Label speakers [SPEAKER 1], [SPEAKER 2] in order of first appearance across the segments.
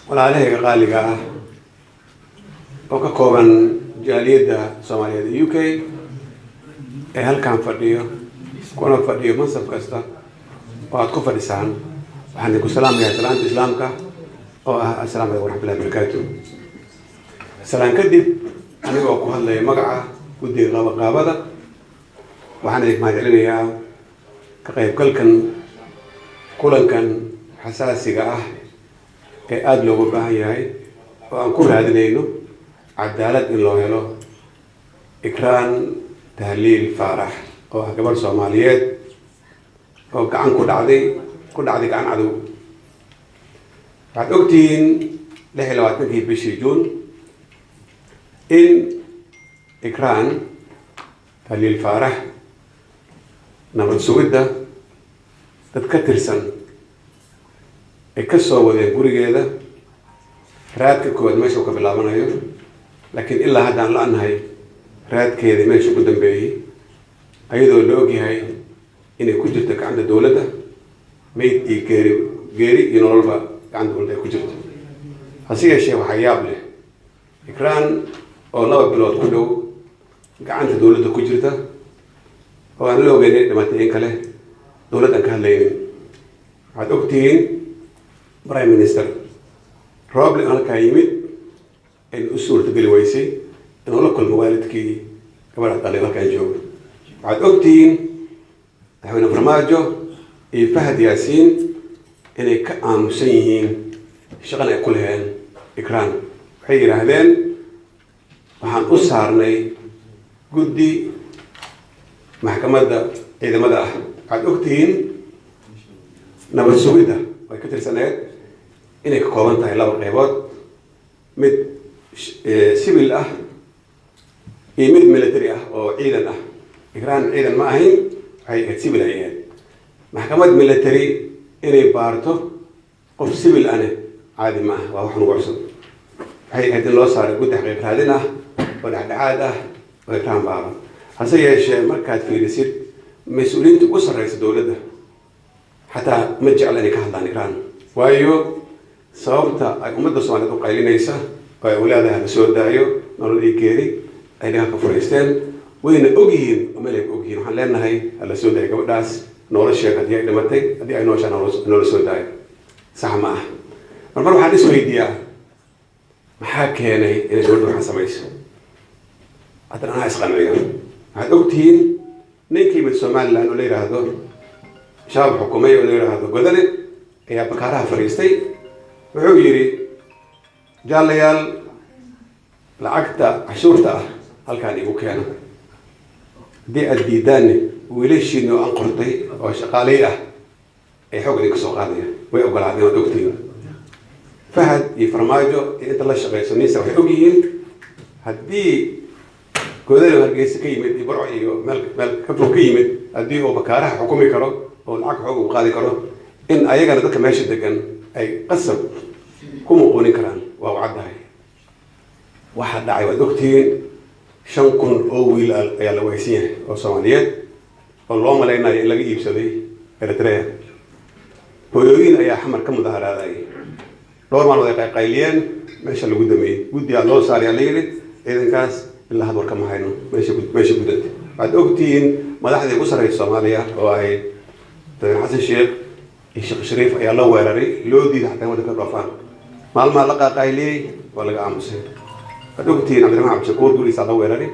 [SPEAKER 1] Walaalahayga qaaliga ah oo ka kooban jaaliyadda Soomaaliyeed ee UK ee halkan fadhiyo, kuna fadhiyo mansab kasta oo aad ku fadhisaan, waxaan idinku salaamayaa salaanta Islaamka oo ah assalaamu calaykum waraxmatullahi barakaatu. Salaan kadib, anigoo ku hadlaya magaca guddiga qabanqaabada, waxaan idink mahadcelinayaa ka qaybgalkan kulankan xasaasiga ah ee aada loogu baahan yahay oo aan ku raadinayno cadaalad in loo helo Ikraan Tahliil Faarax, oo ah gabadh Soomaaliyeed oo gacan ku dhacday gacan cadow. Waxaad ogtihiin 26-kii bishii Juun in Ikraan Tahliil Faarax nabad sugidda dad ka tirsan ay ka soo wadeen gurigeeda. Raadka koowaad meesha uu ka bilaabanayo, laakiin ilaa haddaan la-nahay raadkeedii meesha ugu dambeeyey, ayadoo la ogyahay inay ku jirto gacanta dowladda, mayd iyo geeri, geeri iyo nololba gacanta dowladda ay ku jirto. Hase yeeshee, waxaa yaab leh Ikraan oo 2 bilood ku dhow gacanta dowladda ku jirta oo aan la ogeyn inay dhimatay in kale, dowladd aan ka hadlaynin. Waxaad ogtihiin Prime Minister Roble halkaa yimid in u suurtageli weysay inuu la kulmo waalidkii gabadha dhalay halkaan joogo. Waxaad ogtihiin Madaxweyne Farmaajo iyo Fahad Yaasiin inay ka aamusan yihiin shaqan ay ku laheen Ikraan. Waxay yidhaahdeen waxaan u saarnay guddi maxkamadda ciidamada ah. Waxaad ogtihiin nabad sugidda way ka tirsaneed inay ka kooban tahay laba qaybood, mid civil ah iyo mid military ah oo ciidan ah. Ikraan ciidan ma ahayn, waxay ahayd civil ay ahayd. Maxkamad military inay baarto qof civil ane caadi ma ah, waa wax nagu cusub. Waxay ahayd in loo saaray guddi xaqiiq raadin ah oo dhexdhexaad ah oo Ikraan baaro. Hase yeeshee, markaad fiirisid mas-uuliyiinta ugu sarreysa dowladda, xataa ma jecla inay ka hadlaan Ikraan, waayo sababta ay ummadda Soomaaliyeed u qaylinaysa oo ay u leedahay la soo daayo, nolol iyo geeri, ay dhaga ka furaysteen, wayna ogyihiin oo meel ay ka ogyihiin. Waxaan leenahay hala soo daayo gabadhaas, noola sheeg haddii ay dhimatay, haddii ay nooshaa noola soo daayo. Sax ma ah. Marmar waxaan isweydiiyaa maxaa keenay inay dowladda waxaan samayso. Haddana anaa isqanciyo. Waxaad ogtihiin ninkii yimid Somaliland oo la yidhaahdo Shabaab xukumay oo la yidhaahdo Godane ayaa bakaaraha fadhiistay. Wuxuu yidhi, "Jaalayaal, lacagta cashuurta ah halkaan igu keeno, haddii aada diidaanne wiilashiina oo aan qortay oo shaqaaley ah ay xoog idinka soo qaadaya." Way ogolaadeen. Waad ogtihiin Fahad iyo Farmaajo iyo inta la shaqeyso nisa waxay ogyihiin haddii Godane Hargeysa ka yimid iyo Burco iyo meel meel ka fog ka yimid, haddii uu bakaaraha xukumi karo oo lacag xoog uu qaadi karo, in ayagana dadka meesha degan ay qasab ku muquunin karaan. Waa u caddahay waxa dhacay. Waad ogtihiin 5000 oo wiil ayaa la waysan yahay oo Soomaaliyeed oo loo malaynayo in laga iibsaday Eritrea. Hooyooyin ayaa Xamar ka mudaharaadayay, dhowr maalmood ay qayqayliyeen, meesha lagu dameeyey, guddigaa loo saarayaa la yidhi ciidankaas. Ilaa had war kama hayno meesha gudanta. Waxaad ogtihiin madaxdii ugu sarreysa Soomaaliya oo ahayd Madaxweyne Xasan Sheekh iyo Sheekh Shariif ayaa la weeraray, loo diiday xataa waddanka dhoofaan. Maalmaha la qaaqayliyey, waa laga aamusay. Waxaad ogtihiin Cabdiraxmaan Cabdishakuur gurigiisa la weeraray,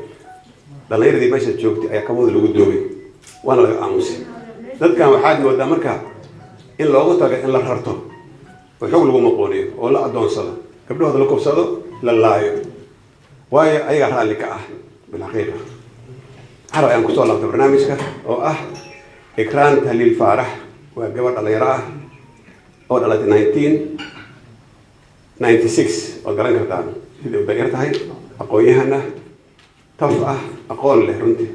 [SPEAKER 1] dhallinyaradii meesha joogtay ayaa kabooda lagu doogay, waana laga aamusay. Dadkan waxaad moodaa marka in loogu tago in la rarto oo xoog lagu maqooniyo oo la adoonsado, gabdhahooda la kufsado, la laayo, waayo ayagaa raalli ka ah. Bilxaqiiqa, waxaan rabaa inaan kusoo laabto barnaamijka oo ah Ikraan Tahliil Faarax. Waa gabadh dhalinyaro ah oo dhalatay 1996. Waad garan kartaan sidai u dayar tahay, aqoon-yahan ah, taf ah, aqoon leh. Runtii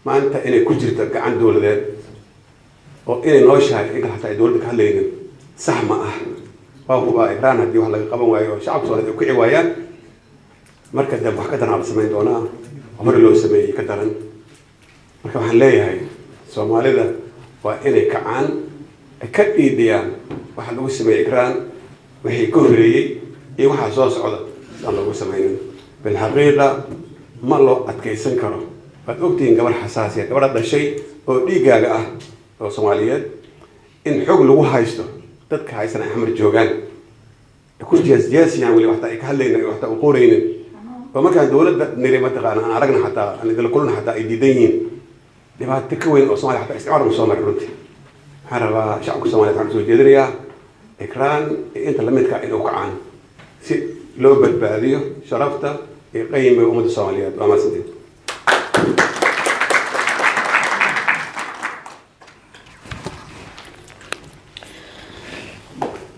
[SPEAKER 1] maanta inay ku jirto gacan dowladeed oo inay nooshahay in kale xataa ay dowladda ka hadlaynin, sax ma ah. Waa hubaa Ikraan haddii wax laga qaban waayo oo shacabka Soomaaliyeed ay ku kici waayaan, marka dambe wax ka daran la samayn doonaa, hore loo sameeyey ka daran. Marka waxaan leeyahay Soomaalida waa inay kacaan, ay ka dhiidhiyaan waxa lagu sameeyey Ikraan, wixii ka horreeyey. Iyo waxaa soo socda si aan loogu samaynin. Bilxaqiiqa ma loo adkaysan karo. Waad ogtihiin, gabar xasaasiya, gabadha dhashay oo dhiiggaaga ah oo Soomaaliyeed, in xog lagu haysto, dadka haysana ay Xamar joogaan, ku jees-jeesayaan, weli waxtaa ay ka hadlaynin, waxtaa u qoraynin, oo markaan dowladda niri mataqaana aan aragna, xataa aan idinla kulna, xataa ay diidan yihiin. Dhibaato ka weyn oo Somalia xataa isticmaar ma soo marin. Runtii waxaan rabaa shacabka Soomaliyeed, waxaan usoo jeedinayaa Ikraan iyo inta lamidka inay u kacaan si loo badbaadiyo sharafta iyo qayimka ummadda Soomaaliyeed. Waa mahadsantiin.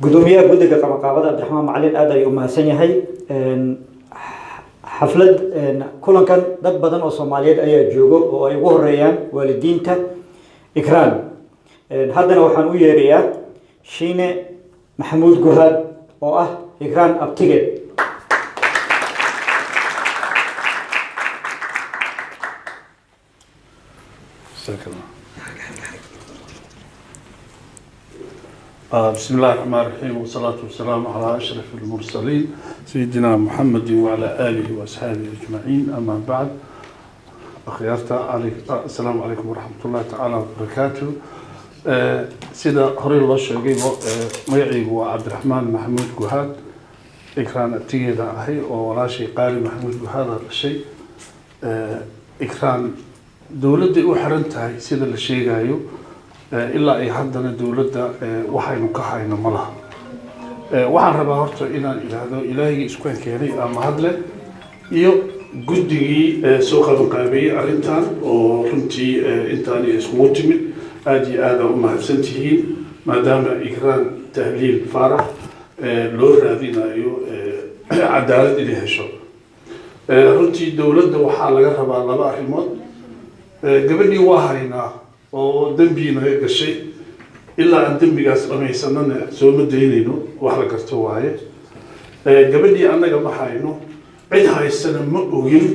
[SPEAKER 2] Gudoomiyaha guddiga qabanqaabada Cabdiraxmaan Macalin aad ayuu umahadsan yahay. Xaflad kulankan dad badan oo Soomaaliyeed ayaa joogo oo ay ugu horeeyaan waalidiinta Ikraan. Haddana waxaan u yeerayaa Shiine Maxamuud Guhaad oo ah Ikraan abtigeed.
[SPEAKER 3] جزاك الله. بسم الله الرحمن الرحيم، والصلاة والسلام على أشرف المرسلين سيدنا محمد وعلى آله وأصحابه أجمعين، أما بعد، akhyaarta السلام عليكم ورحمة الله تعالى وبركاته. Sida horey loo sheegayba, magacaygu waa Cabdiraxmaan Maxamuud Guhaad, Ikraan abtigeeda ahay oo walaashay Qaali Maxamuud Guhaada dhashay. Ikraan dowladday u xiran tahay sida la sheegayo, ilaa ay haddana dowladda waxaynu ka hayno ma laha. Waxaan rabaa horta inaan idhaahdo Ilaahigii isku keenay ama hadle iyo guddigii soo qabanqaabeeyey arrintan oo runtii intaan iskugu timid, aada iyo aada u mahadsan tihiin, maadaama Ikraan Tahliil Faarax loo raadinayo cadaalad inay hesho. Runtii dowladda waxaa laga rabaa laba arrimood. Gabadhii waa haynaa oo dembi naga gashay, ilaa aan dembigaas dhamaysanana sooma daynayno, wax la garto waaye. Gabadhii annaga ma hayno, cid haysana ma ogin,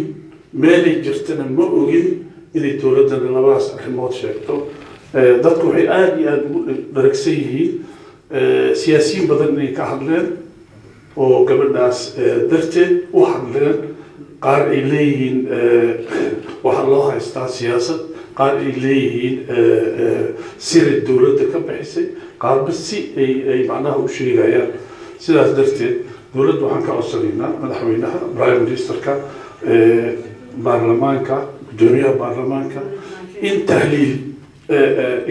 [SPEAKER 3] meelay jirtana ma ogin. Inay dowladdana labadaas arrimood sheegto. Dadku waxay aada iyo aada ugu dharagsan yihiin siyaasiyiin badan inay ka hadleen oo gabadhaas darteed u hadleen. Qaar ay leeyihiin waxaa loo haystaa siyaasad, qaar ay leeyihiin siri dowladda ka bixisay, qaarba si ay macnaha u sheegayaan. Sidaas darteed dowladda waxaan ka codsanaynaa, madaxweynaha, prime ministerka, baarlamaanka, guddoomiyaha baarlamaanka, in Tahliil,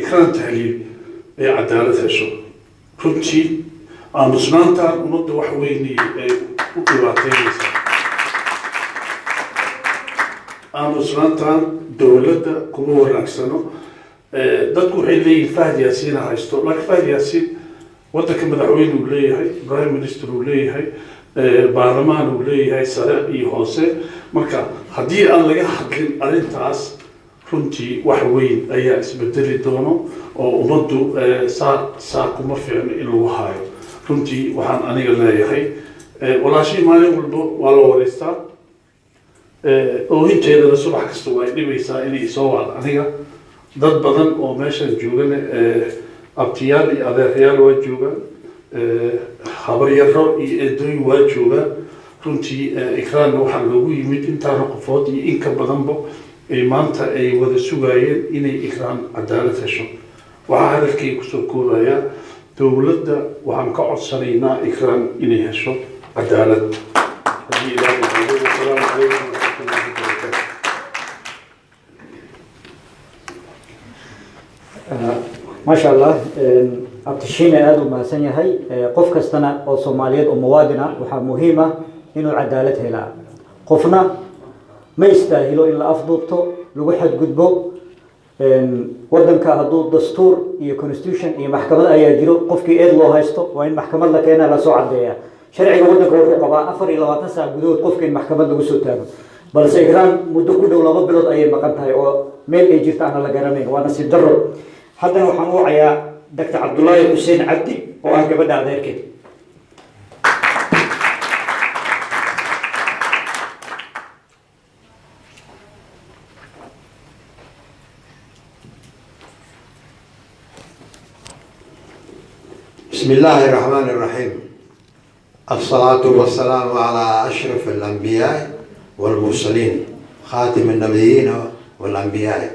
[SPEAKER 3] Ikraan Tahliil ay cadaalad hesho. Runtii aamusnaantan ummadda wax weynay ay u dhibaateynaysaa. Aamusnaantan dowladda kuma wanaagsano. Dadku waxay leeyihin Fahd Yaasiina haysto, laakiin Fahd Yaasiin waddanka madaxweyne uu leeyahay, prime minister uu leeyahay, baarlamaan uu leeyahay sare iyo hoose. Marka haddii aan laga hadlin arrintaas, runtii wax weyn ayaa isbedeli doono oo ummaddu saa kuma fiicno in lagu hayo. Runtii waxaan aniga leeyahay, walaashii maalin walba waa la wareystaa, oohinteedana subax kasta waa ay dhibaysaa inay soo wacdo. Aniga dad badan oo meeshan joogana, abtiyaal iyo adeerayaal waa joogaan, habaryaro iyo eedooyin waa joogaan. Runtii Ikraanna waxaa loogu yimid intaana qofood iyo in ka badanba ay maanta ay wada sugaayeen inay Ikraan cadaalad hesho. Waxaa hadalkay kusoo koobayaa, dowladda waxaan ka codsanaynaa Ikraan inay hesho cadaalad haddii Ilaahay yidhaahdo. Wasalaamu calaykum waraxmatullahi wabarakaatu.
[SPEAKER 2] Maasha Allah, abtishiina aada u mahadsan yahay. Qof kastana oo Soomaaliyeed oo muwaadin ah waxaa muhiim ah inuu cadaalad helaa. Qofna ma istaahilo in la afduubto, lagu xadgudbo. Wadanka hadduu dastuur iyo constitution iyo maxkamad ayaa jiro, qofkii eed loo haysto waa in maxkamad la keena, lasoo caddeeya. Sharciga waddanka wuxuu qabaa 24 saac gudahood qofka in maxkamad lagu soo taago, balse Ikraan muddo ku dhow 2 bilood ayay maqan tahay oo meel ay jirta aana la garanayn. Waa nasiib darro. Haddana waxaan u wacayaa Dr. Cabdullaahi Xuseen Cabdi oo ah gabadha adeerkeed.
[SPEAKER 4] بسم الله الرحمن الرحيم. الصلاة والسلام على أشرف الأنبياء والمرسلين، خاتم النبيين والأنبياء.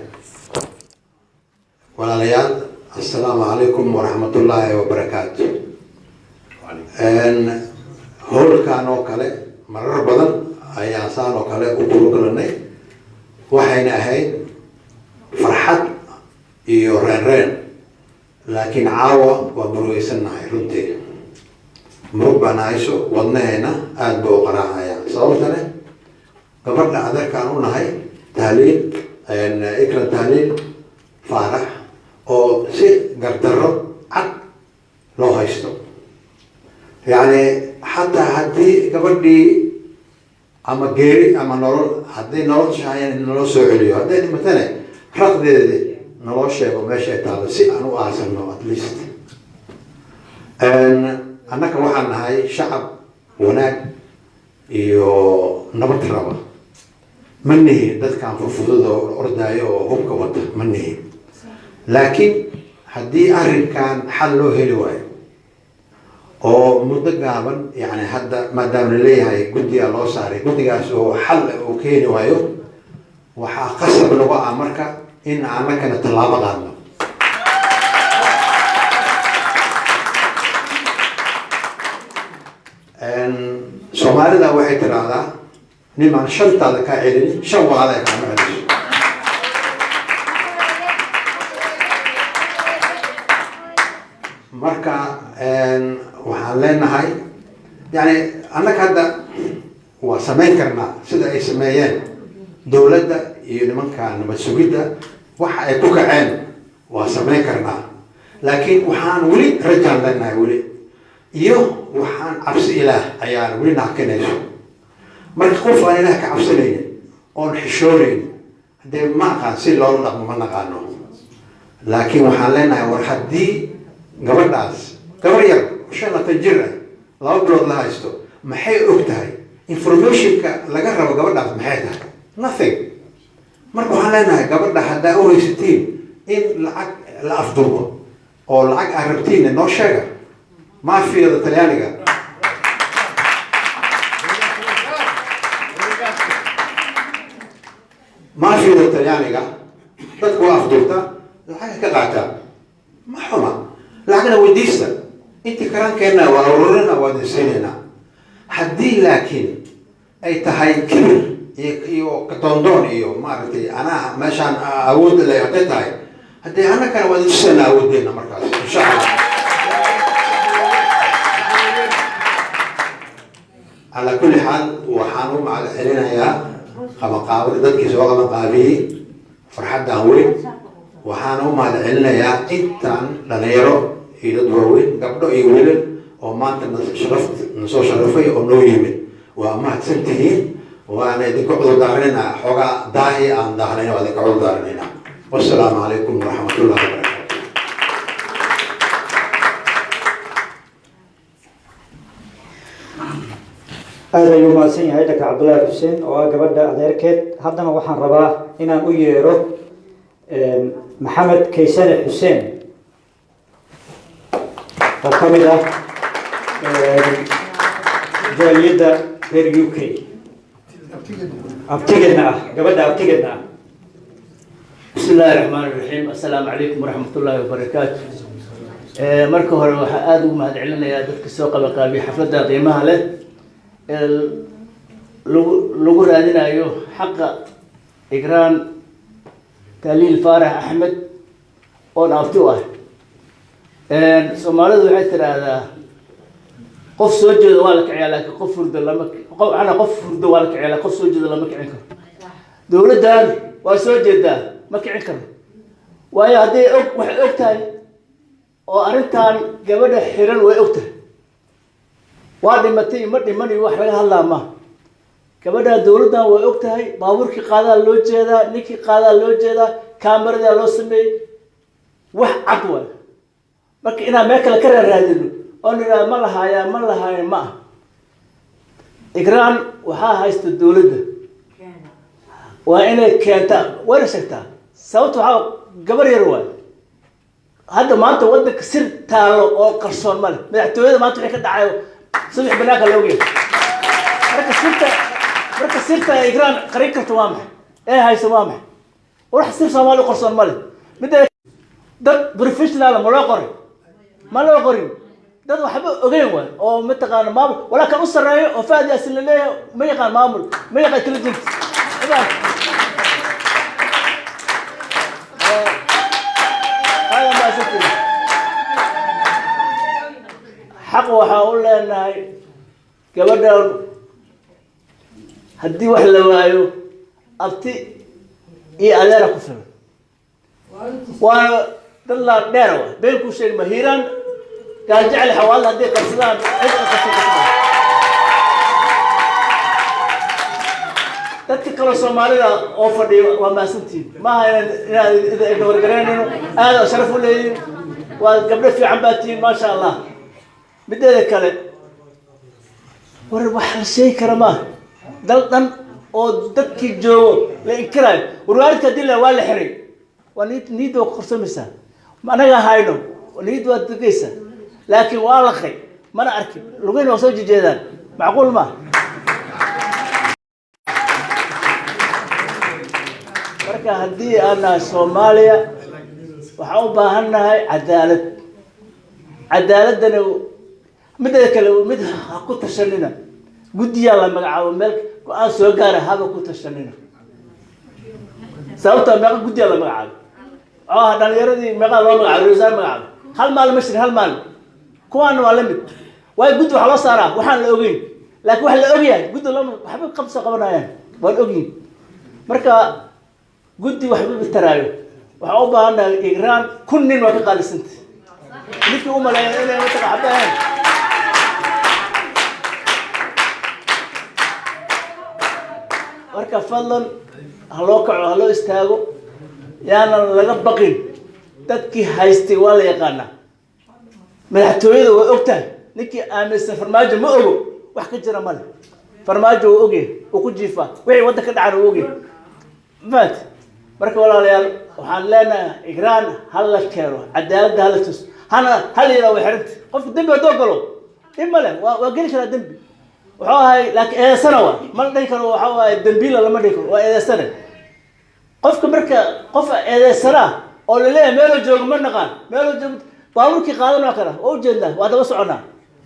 [SPEAKER 4] Walaalayaal، السلام عليكم ورحمة الله وبركاته. Howlkan oo kale marar badan ayaan saan oo kale u kurugalanay, waxayna ahayd farxad iyo reenreen, laakiin caawa waa murugaysannahay. Runtii murug baan hayso, wadnaheena aada buu u qaraacaya. Sababtane gabadha adeerkaan u nahay, Tahliil, Ikran Tahliil Faarax, oo si gardarro cad loo haysto. Yacni xataa haddii gabadhii ama geeri ama nolol, haddii nolol shahayan naloo soo celiyo, hadday dhimatane raqdeedi naloo sheego meeshay taalo si aan u aasano at least. Annaga waxaan nahay shacab wanaag iyo nabad raba. Ma nihi dadkaan furfudud oo ordaayo oo hubka wata, ma nihi. Laakiin haddii arrinkan xal loo heli waayo oo muddo gaaban, yani hadda maadaama laleeyahay guddigaa loo saaray, guddigaas oo xal uu keeni waayo, waxaa qasab nagu ah marka in annakana tallaabo qaadno. Soomaalida waxay tiraahdaa, nimaan shantaada kaa celinin, shan walaal ay kaama celiso. Marka waxaan leenahay, yani annaga hadda waa samayn karnaa sida ay sameeyeen dowladda iyo nimanka nabad sugidda. Waxa ay ku kaceen waa samayn karnaa, laakiin waxaan weli rajaan leenahay weli iyo waxaan cabsi Ilaah ayaan weli nahakinayso. Marka qof aan Ilaah ka cabsanaynin oon xishoonayn, haddee ma aqaan si loola dhaqmo, ma naqaano. Laakiin waxaan leenahay, war haddii gabadhaas, gabar yar 25 jir ah, 2 bilood la haysto, maxay og tahay? Informationka laga rabo gabadhaas maxay tahay? Nothing. Marka waxaan leenahay, gabadha haddaa u haysatiin in lacag la afduubo oo lacag aad rabtiinna, noo sheega. Maafiyada Talyaaniga, maafiyada Talyaaniga dadku waa afduubta, lacag ka qaataa. Ma xuma, lacagna weydiista. Intii karaankeenna waa ururina, waa idin. Haddii laakiin ay tahay kibir iyo kadoondoon iyo maaragtay anaa meeshaan awoodda le hadday tahay, haddii annakana waa idin tusaynaa awooddeena markaas, insha Allah. Calaa kulli xaal, waxaan u mahad celinayaa qabanqaabada, dadkii soo qabanqaabiyey farxaddan weyn. Waxaan u mahad celinayaa intaan dhalinyaro iyo dad waaweyn, gabdho iyo wiilal oo maanta sharaf nasoo sharafay oo noo yimid. Waa mahadsan tihiin, waana idinka cudur daarinaynaa xoogaa daahi aan daahnayna, waa idinka cudur daarinaynaa. Wasalaamu calaykum waraxmatullahi wabarakaatu.
[SPEAKER 2] Aada ayuu mahadsan yahay Dr. Cabdullaahi Xuseen oo ah gabadha adeerkeed. Haddana waxaan rabaa inaan u yeero Maxamed Kaysane Xuseen oo ka mid ah jaaliyadda reer UK, abtigeedna ah, gabadha abtigeedna ah.
[SPEAKER 5] بسم الله الرحمن الرحيم، السلام عليكم ورحمة الله وبركاته. Marka hore waxaa aada ugu mahad celinayaa dadka soo qabanqaabiyay xafladda qiimaha leh ee lagu raadinayo xaqa Ikraan Tahliil Faarax Axmed oon abti u ah. Soomaalidu waxay tidhaahdaa, qof soo jeedo waa la kiciyaa, laakiin qof hurdo lama qof ana qof hurdo waa la kiciyaa, laakiin qof soo jeedo lama kicin karo. Dowladdan waa soo jeedaa, ma kicin karno, waayo hadday og waxay og tahay oo arrintan gabadha xiran way og tahay. Waa dhimatay, ma dhiman iyo wax laga hadlaa ma gabadha. Dowladdan way og tahay, baabuurkii qaadaa loo jeedaa, ninkii qaadaa loo jeedaa, kaamaradaa loo sameeyey, wax cad waay. Marka inaan meel kale ka raaraadino oo nidhaha ma lahaayaa, ma lahaayan, ma ah. Ikraan waxaa haysta dowladda, waa inay keentaa, wayna sheegtaa. Sababta waxaa gabar yar waay. Hadda maanta waddanka sir taallo oo qarsoon ma leh. Madaxtooyada maanta wixii ka dhacayo Subax banaanka la ogyahay. Marka sirta ay Ikraan qarin karto waa maxay? Ee hayso waa maxay? Wax sir Soomaali qarsoon ma leh. Midda dad professional ma loo qoray? Ma loo qorin. Dad waxba ogeyn waay oo mataqaana maamul walaa kan u sarreeyo oo Fahad Yaasin la leeyahay ma yaqaan maamul, ma yaqaan intelligence. Hada ma asagtay. Xaq waxaa u leenahay gabadhan haddii wax la waayo, abti iyo adeera ku filan, waana dad la dheer wa been kuu sheegi ma. Hiiraan, Gaaljecel, Xawaadle hadday qabsadaan, cid ay qabsan karto. Dadka kaloo Soomaalida oo fadhiyo waa mahadsantihiin. Maaha inaad idin wargaraynayno, aad oo sharaf u leeyihin, waa gabdho fiican baa tihiin, maasha Allah. Mideeda kale, war wax la sheegi kara maaha, dal dhan oo dadkii joogo la inkiraayo. War waalidka haddii la waa la xiray, waa niyad, niyadda waa ku qarsomaysaa. Anaga hayno niyad waa degaysaa, laakiin waa laqay, mana arkin, lugeyn waa soo jejeedaan, macquul maaha. Marka haddii aan nahay Soomaaliya, waxaan u baahan nahay cadaalad. Cadaaladdana mideeda kale, mid ha ku tashanina guddiyaa la magacaabo meel go-aan soo gaara, haba ku tashanina. Sababta meeqa guddiyaa la magacaabo oo dhalinyaradii meeqaa loo magacaabo, ra'iisul magacaabo, hal maalin ma jirin, hal maalin. Kuwaana waa la mid waayo. Guddi waxaa loo saaraa waxaan la ogeyn, laakiin wax la ogyahay guddi looma waxba qabso qabanayaan, waan ogyihin. Marka guddi waxba mataraayo. Waxaan u baahannahay Igraan 1000 nin waa ka qaalisanta ninkii u maleeya inay mataqa xaba ahayn. Marka fadlan ha loo kaco, ha loo istaago, yaanan laga baqin. Dadkii haystay waa la yaqaanaa, madaxtooyada waa og tahay. Ninkii aaminsan Farmaajo ma ogo, wax ka jira male. Farmaajo waa ogyahay, uu ku jiifaa, wixii waddan ka dhacana waa ogyahay mafahat. Marka walaalayaal, waxaan leenahay Igraan ha la keeno, cadaaladda hala tus, hana hala yidhaha way xiranta. Qofka dembi haddoo galo dhib male, waa geli karaa dembi, wuxuu ahay, laakiin eedeysana waa ma la dhihi karo. Waxa waaye dembiila lama dhihi karo, waa eedeysane qofka. Marka qof eedeysanaa oo laleeyahay meeloo joogo ma naqaan, meeloo joogo baabuurkii qaadan waa kana, waa ujeednaa, waa daba soconaa,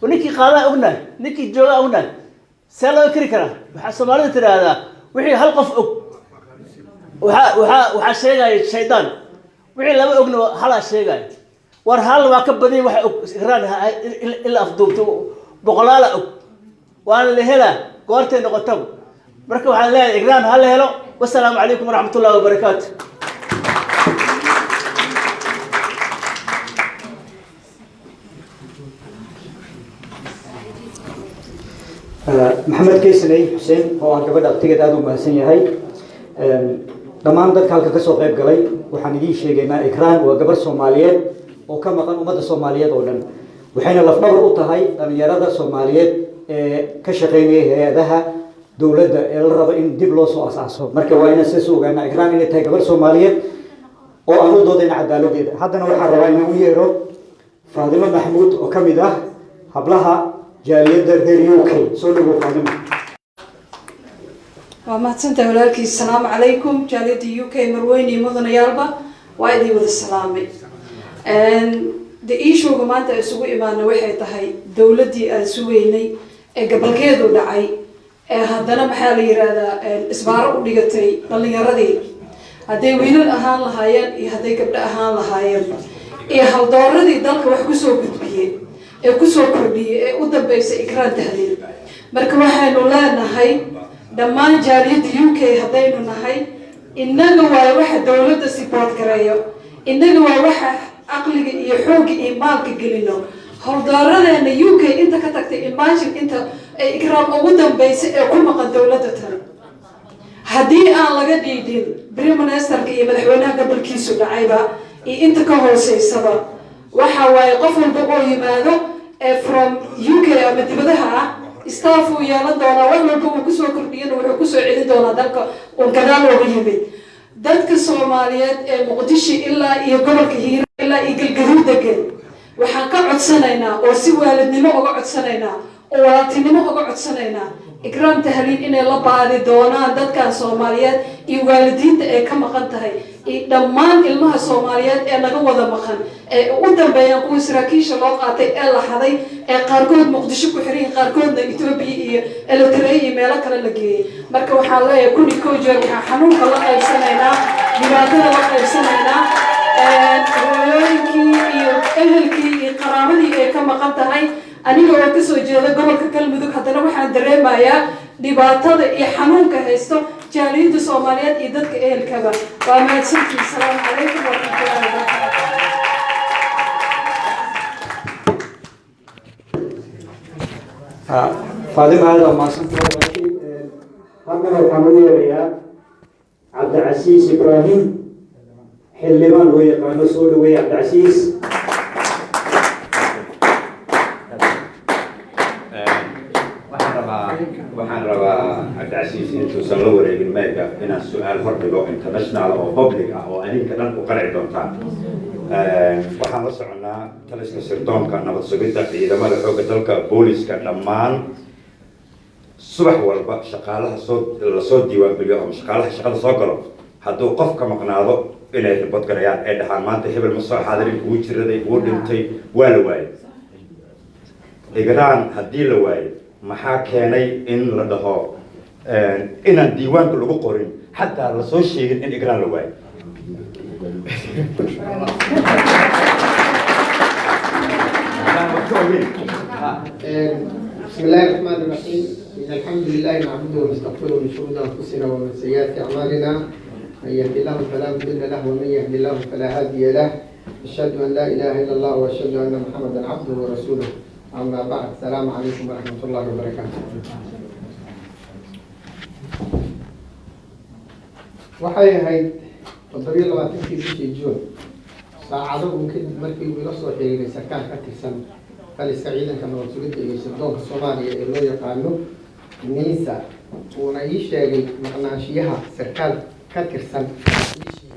[SPEAKER 5] ninkii qaadaa ognahay, ninkii joogaa ognahay, see loo keri karaa? Waxaa Soomaalida tidhaahdaa wixii hal qof og waxaa sheegaya shaydaan, wixii laba ogna halaa sheegaya. War hal waa ka badanya waxa og Igraan in la afduubto, boqolaala og, waana la helaa goortay noqotaba. Marka waxaan leeyahay Igraan ha la helo. Wasalaamu calaykum waraxmat ullahi wabarakaatu.
[SPEAKER 2] Maxamed Keysaney Xuseen oo ah gabadha abtigeed aada u mahadsan yahay. Dhammaan dadka halka ka soo qayb galay, waxaan idiin sheegaynaa Ikraan waa gabar Soomaaliyeed oo ka maqan ummadda Soomaaliyeed oo dhan, waxayna lafdhabar u tahay dhalinyarada Soomaaliyeed ee ka shaqeynaya hay-adaha dowladda ee la rabo in dib loo soo asaaso. Marka waa inaan sidaas u ogaanaa Ikraan inay tahay gabar Soomaaliyeed oo aan u doodayna cadaaladeeda. Haddana waxaan rabaa inaan u yeero Faadimo Maxmuud oo ka mid ah hablaha jaaliyadda reer UK. Soo dhawow, Faadimo.
[SPEAKER 6] Waa mahadsantahay walaalkiis. Asalaamu calaykum jaaliyadda UK, marweyne iyo mudanayaalba, waa idin wada salaamay. De issue-ga maanta isugu imaana waxay tahay dowladdii aan sugeynay ee gabalkeedu dhacay, ee haddana maxaa la yiraahdaa isbaaro u dhigatay dhalinyaradii, hadday wiilal ahaan lahaayeen iyo hadday gabdho ahaan lahaayeen, iyo haldooradii dalka wax kusoo gudbiyey ee kusoo kordhiyey ee u dambeysay Ikraan Tahliil. Marka waxaynu leenahay dhammaan jaaliyadda UK haddaynu nahay, innaga waayo waxa dowladda support gareeyo, innaga waa waxa caqliga iyo xoogga iyo maalka gelino howldooradeena UK inta ka tagtay. Imagine inta ay Ikraam ugu dambeysay ee ku maqan dowladda tan, haddii aan laga dhiidhin prime ministerka iyo madaxweynaha gobolkiisu dhacayba iyo inta ka hooseysaba, waxa waaye qof walba oo yimaado ee from UK ama dibadaha ah staff uu yeelan doonaa, wax walba uu kusoo kordhiyana wuxuu kusoo celin doonaa dalka uu gadaal ooga yimid. Dadka Soomaaliyeed ee Muqdisho ilaa iyo gobolka Hiiraan ilaa iyo Galgaduud degan, waxaan ka codsanaynaa oo si waalidnimo uga codsanaynaa Oo walaaltinimo uga codsanaynaa Ikraam Tahliil inay la baadi doonaan dadkan Soomaaliyeed iyo waalidiinta ay ka maqan tahay iyo dhammaan ilmaha Soomaaliyeed ee naga wada maqan, ee u dambeeyaan kuwa saraakiisha loo qaatay ee la xaday, ee qaarkood Muqdisho ku xiran yihiin, qaarkoodna Etoobiya iyo Eritrea iyo meelo kale la geeyey. Marka waxaan leeyahay, 1001 jeer waxaan xanuunka la qaybsanaynaa, dhibaatada la qaybsanaynaa hooyooyinkii iyo ehelkii iyo qaraabadii ay ka maqan tahay. Aniga oo kasoo jeeda gobolka Galmudug, haddana waxaan dareemayaa dhibaatada iyo xanuunka haysto jaaliyadda Soomaaliyeed iyo dadka ehelkaba. Waa mahadsantiin. Asalaamu calaykum waraxmatullahi wabarakaatu.
[SPEAKER 2] Faadima, aada mahadsantahay walaashii. Haddana waxaan u yeerayaa Cabdicasiis Ibraahim, xildhibaan loo yaqaano. Soo dhaweeye, Cabdicasiis.
[SPEAKER 7] Waxaan rabaa Cabdicasiis intuusan la wareegin mayga inaan su-aal hordhigo international oo public ah oo adinka dhan ku qanci doontaan. Waxaan la soconnaa taliska sirdoonka, nabad sugidda, ciidamada xoogga dalka, booliska, dhammaan subax walba shaqaalaha soo lasoo diiwaangeliyo ama shaqaalaha shaqada soo galo, hadduu qof ka maqnaado inay report garayaan, ay dhahaan maanta hebel ma soo xaadirin, wuu jiraday, wuu dhintay, waa la waayay. Igraan haddii la waayo, maxaa keenay in la dhaho inaan diiwaanka lagu qorin, xataa lasoo sheegin in Igraan la waayo?
[SPEAKER 8] بسم الله الرحمن الرحيم. إن الحمد لله نعبده ونستغفره من شرور أنفسنا ومن سيئات أعمالنا. من يهد الله فلا مضل له ومن يهد الله فلا هادي له. أشهد أن لا إله إلا الله وأشهد أن محمدا عبده ورسوله. أما بعد، السلام عليكم ورحمة الله وبركاته. Waxay ahayd 27-kii bishii Juun, saacado uun kadib markii uu ila soo xiriiray sarkaal ka tirsan taliska ciidanka nabad sugidda iyo sirdoonka Soomaaliya ee loo yaqaano NISA, uuna ii sheegay maqnaanshiyaha sarkaal ka tirsan bishii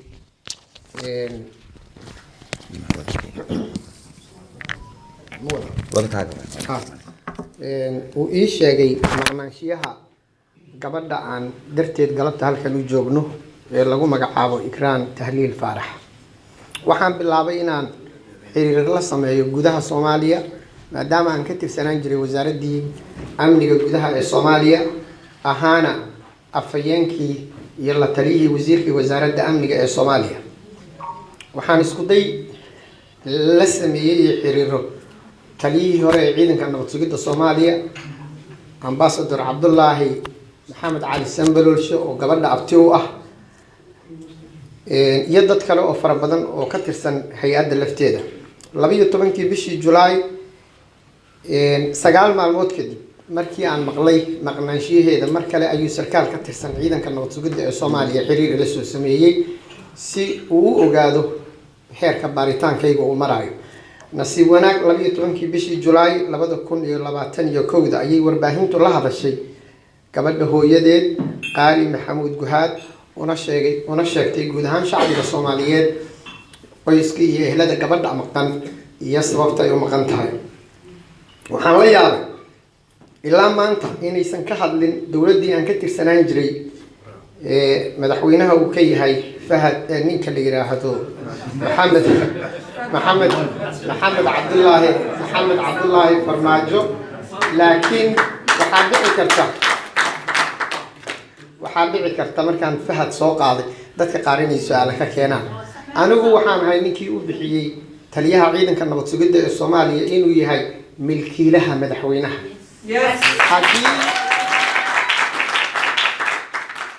[SPEAKER 8] uu ii sheegay maqnaanshiyaha gabadha aan darteed galabta halkan u joogno ee lagu magacaabo Ikraan Tahliil Faarax. Waxaan bilaabay inaan xiriir la sameeyo gudaha Soomaaliya, maadaama aan ka tirsanaan jiray wasaaraddii amniga gudaha ee Soomaaliya, ahaana afhayeenkii iyo la taliyihii wasiirkii wasaaradda amniga ee Soomaaliya. Waxaan isku day la sameeyey iyo xiriiro taliyihii hore ee ciidanka nabad sugidda Soomaaliya, Ambassador Cabdulaahi Maxamed Cali Sambalolshe, oo gabadha abti u ah, iyo dad kale oo fara badan oo ka tirsan hay-adda lafteeda. 12-kii bishii Julaay, 9 maalmood kadib markii aan maqlay maqnaanshiyaheeda, mar kale ayuu sarkaal ka tirsan ciidanka nabad sugidda ee Soomaaliya xiriir ila soo sameeyey si uu u ogaado heerka baaritaankayga uu maraayo. Nasiib wanaag, 12-kii bishii Julaay 2021-da ayay warbaahintu la hadashay gabadha hooyadeed, Qaali Maxamuud Guhaad, una sheegay, una sheegtay guud ahaan shacbiga Soomaaliyeed, qoyskii iyo ehlada gabadha maqan iyo sababta ay u maqan tahay. Waxaan la yaabay ilaa maanta inaysan ka hadlin dowladdii aan ka tirsanaan jiray ee madaxweynaha uu ka yahay Fahad, ninka la yiraahdo Maxamed Cabdulaahi, Maxamed Cabdulaahi Farmaajo. Laakiin waxaa dhici karta markaan Fahad soo qaaday dadka qaar inay su-aala ka keenaan. Anigu waxaan ahay ninkii u bixiyey taliyaha ciidanka nabad sugidda ee Soomaaliya inuu yahay milkiilaha madaxweynaha.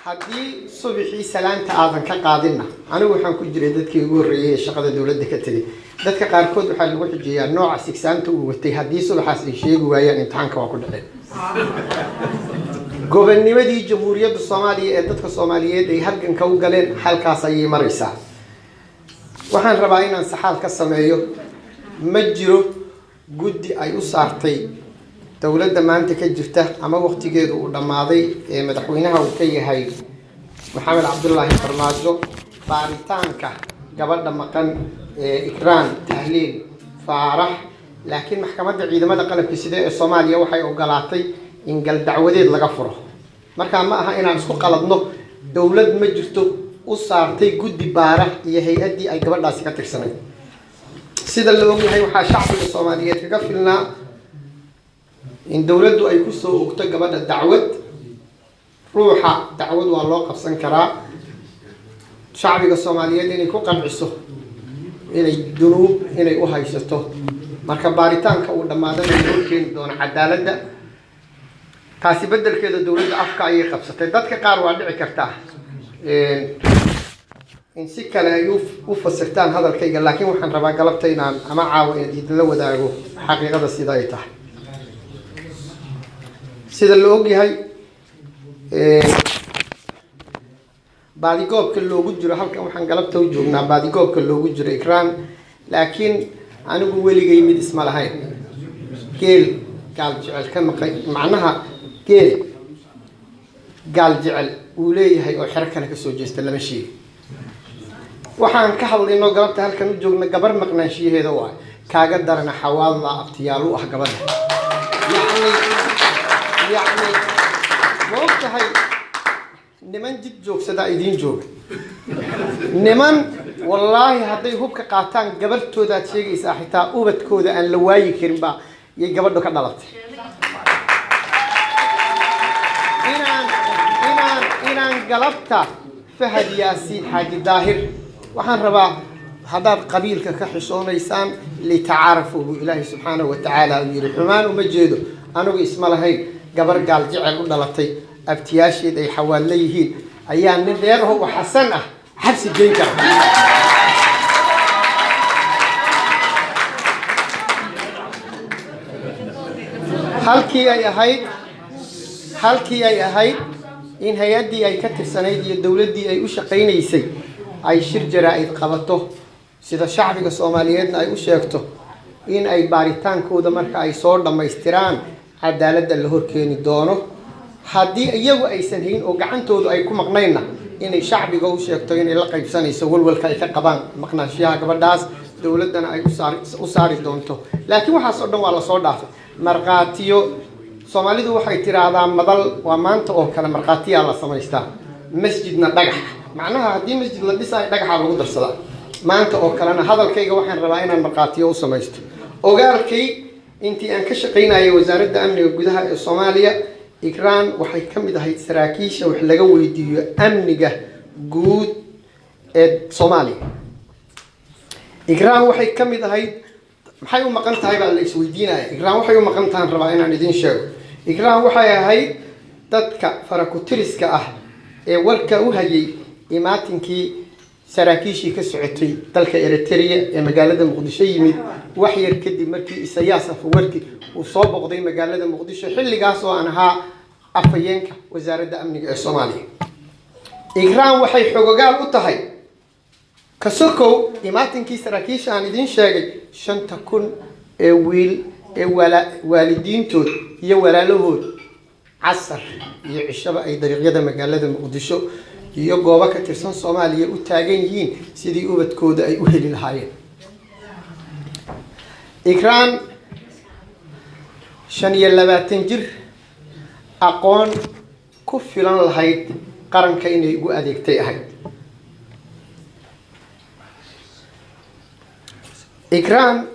[SPEAKER 8] Haddii subaxii salaanta aadan ka qaadinna, anigu waxaan ku jiray dadkii ugu horreeyay ee shaqada dowladda ka tegay. Dadka qaarkood waxaa lagu xujeeyaa nooca sigsaanta uu watay. Haddii subaxaas ay sheegi waayaan, imtixaanka waa ku dhaceen. Gobonnimadii Jamhuuriyadda Soomaaliya ee dadka Soomaaliyeed ay halganka u galeen halkaas ayay maraysaa. Waxaan rabaa inaan saxaal ka sameeyo. Ma jiro guddi ay u saartay dowladda maanta ka jirta ama waqtigeedu uu dhammaaday ee madaxweynaha uu ka yahay Maxamed Cabdulaahi Farmaajo baaritaanka gabadha maqan ee Ikraan Tahliil Faarax. Laakiin maxkamadda ciidamada qalabka sida ee Soomaaliya waxay ogolaatay in gal dacwadeed laga furo. Markaa ma aha inaan isku qaladno, dowlad ma jirto u saartay guddi baara iyo hay-addii ay gabadhaasi ka tirsanayd. Sida la ogyahay, waxaa shacbiga Soomaaliyeed kaga filnaa in dowladdu ay kusoo ogto gabadha dacwad. Ruuxa dacwad waa loo qabsan karaa, shacbiga Soomaaliyeed inay ku qanciso inay dunuub inay u haysato, marka baaritaanka uu dhammaadana loo keeni doono cadaaladda. Taasi beddelkeeda dowladda afka ayay qabsatay. Dadka qaar waa dhici kartaa in si kale ay u fasirtaan hadalkayga, laakiin waxaan rabaa galabta inaan ama caawa inaad idinla wadaago xaqiiqada sida ay tahay. Sida la ogyahay, baadigoobka loogu jiro halkan, waxaan galabta u joognaa baadigoobka loogu jiro Ikraan. Laakiin anigu weligay mid isma lahayn geel gaal jecel ka maqay, macnaha geel gaal jecel uu leeyahay oo xero kale kasoo jeesta lama sheegi. Waxaan ka hadlayno galabta halkan u joogna gabar maqnaanshiyaheeda waa kaaga darana Xawaadla abtiyaal u ah gabadha. Yacni ma og tahay niman jid joogsadaa idiin jooga, niman wallaahi hadday hubka qaataan gabartoodaad sheegaysaa, xitaa ubadkooda aan la waayi karin baa yay gabadhu ka dhalatay. Inaan galabta Fahad Yaasiin Xaaji Daahir waxaan rabaa, haddaad qabiilka ka xishoonaysaan, litacaarafu buu Ilaahay subxaanahu wa tacaala uu yidhi. Xumaan uma jeedo, anigu isma lahayn gabar gaal jecel u dhalatay, abtiyaasheed ay xawaadla yihiin, ayaa nin reer oo xasan ah xabsi geyn kara. Halkii ay ahayd in hay-addii ay ka tirsanayd iyo dowladdii ay u shaqaynaysay ay shir jaraa-id qabato, sida shacbiga Soomaaliyeedna ay u sheegto in ay baaritaankooda marka ay soo dhammaystiraan cadaaladda la horkeeni doono, haddii iyagu aysan hayn oo gacantoodu ay ku maqnaynna inay shacbiga u sheegto inay la qaybsanayso walwalka ay ka qabaan maqnaanshiyaha gabadhaas, dowladdana ay u saari doonto. Laakiin waxaas oo dhan waa lasoo dhaafay. Markhaatiyo, Soomaalidu waxay tiraahdaa madal waa maanta oo kale markhaatiyaa la samaystaa, masjidna dhagax. Macnaha haddii masjid la dhisaayo dhagaxaa lagu darsadaa. Maanta oo kalena hadalkayga waxaan rabaa inaan markhaatiyo u samaysto. Ogaalkay intii aan ka shaqaynayay wasaaradda amniga gudaha ee Soomaaliya, Ikraan waxay ka mid ahayd saraakiisha wax laga weydiiyo amniga guud ee Soomaaliya. Ikraan waxay ka mid ahayd, maxay u maqan tahay baa la isweydiinaya. Ikraan waxay u maqan tahan rabaa inaan idiin sheego. Ikraan waxay ahayd dadka farakutiriska ah ee warka u hayay imaatinkii saraakiishii ka socotay dalka Eritrea ee magaalada Muqdisho yimid, wax yar kadib markii Isayaas Afawarki uu soo boqday magaalada Muqdisho, xilligaas oo aan ahaa afhayeenka wasaaradda amniga ee Soomaaliya. Ikraan waxay xogogaal u tahay, kasokow imaatinkii saraakiisha aan idiin sheegay, 5000 ee wiil ee waalidiintood iyo walaalahood casar iyo cishaba ay dariiqyada magaalada Muqdisho iyo goobo ka tirsan Soomaaliya u taagan yihiin sidii ubadkooda ay u heli lahaayeen. Ikraan 25 jir aqoon ku filan lahayd qaranka inay ugu adeegtay ahayd. Ikraan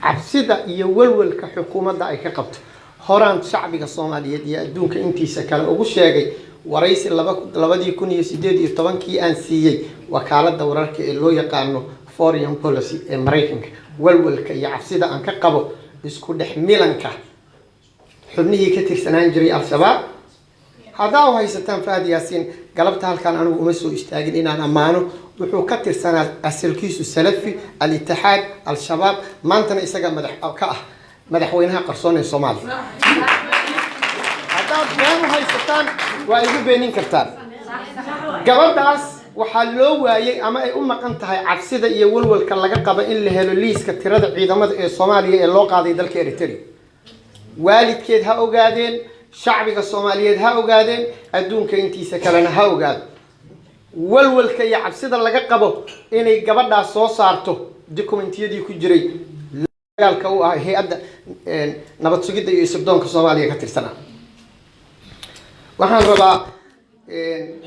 [SPEAKER 8] cabsida iyo walwalka xukuumadda ay ka qabto horaan shacbiga Soomaaliyeed iyo adduunka intiisa kale ugu sheegay waraysi 2018-kii aan siiyey wakaaladda wararka ee loo yaqaano Foreign Policy ee Maraykanka, walwalka iyo cabsida aan ka qabo isku dhex milanka xubnihii ka tirsanaan jiray Al-Shabaab. Haddaa u haysataan Fahad Yaasiin, galabta halkaan anigu uma soo istaagin inaan ammaano. Wuxuu ka tirsanaa asalkiisu Salafi, Al-Itixaad, Al-Shabaab, maantana isaga madax ka ah madaxweynaha qarsoon ee Soomaaliya. Haddaad been u haysataan waa igu beenin kartaan. Gabadhaas waxaa loo waayay ama ay u maqan tahay cabsida iyo walwalka laga qabo in la helo liiska tirada ciidamada ee Soomaaliya ee loo qaaday dalka Eritrea. Waalidkeed ha ogaadeen, shacbiga Soomaaliyeed ha ogaadeen, adduunka intiisa kalena ha ogaado walwalka iyo cabsida laga qabo inay gabadhaas soo saarto dokumentiyadii ku jiray. Gaalka u ah hay-adda nabad sugidda iyo sirdoonka Soomaaliya ka tirsanaa. Waxaan rabaa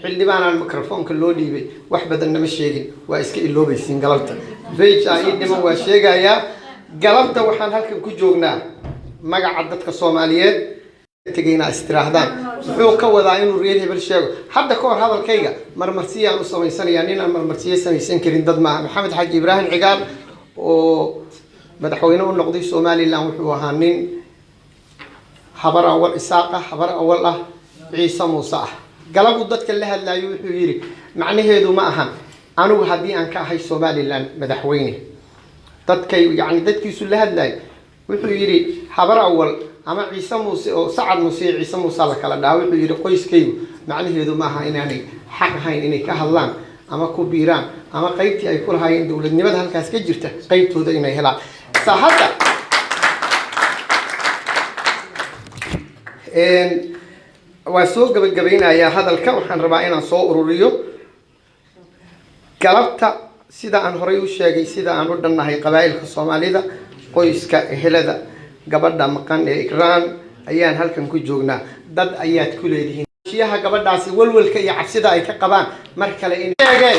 [SPEAKER 8] xildhibaanaan microfoonka loo dhiibay, wax badan nama sheegin, waa iska iloobaysiin. Galabta page aa ii dhiman, waa sheegayaa. Galabta waxaan halkan ku joognaa magaca dadka Soomaaliyeed tegayna istiraahdaan. Muxuu ka wadaa inuu reer hebel sheego? Hadda ka hor hadalkayga marmarsiyaan u samaysanayaa. Nin aan marmarsiyo samaysan karin dad maaha. Maxamed Xaaji Ibraahim Cigaal oo madaxweyne u noqday Somaliland wuxuu ahaa nin Habar Awal Isaaq ah, Habar Awal ah, Ciise Muuse ah. Galab uu dadka la hadlaayo wuxuu yidhi, macnaheedu ma ahan anigu haddii aan ka ahay Somaliland madaxweyne dadkay, yacni dadkiisu la hadlayo, wuxuu yidhi Habar Awal ama Ciise Muuse oo Sacad Muuse iyo Ciise Muuse la kala dhaha, wuxuu yidhi qoyskaygu macnaheedu ma aha inaanay xaq ahayn inay ka hadlaan ama ku biiraan ama qaybtii ay ku lahaayeen dowladnimada halkaas ka jirta qaybtooda inay helaan. Sa hadda waa soo gabagabeynayaa hadalka. Waxaan rabaa inaan soo ururiyo. Galabta, sida aan horay u sheegay, sida aan u dhannahay qabaa'ilka Soomaalida, qoyska ehelada gabadha maqan ee Ikraan ayaan halkan ku joognaa. Dad ayaad ku leedihiin shiyaha gabadhaasi walwalka iyo cabsida ay ka qabaan mar kale in sheegeen.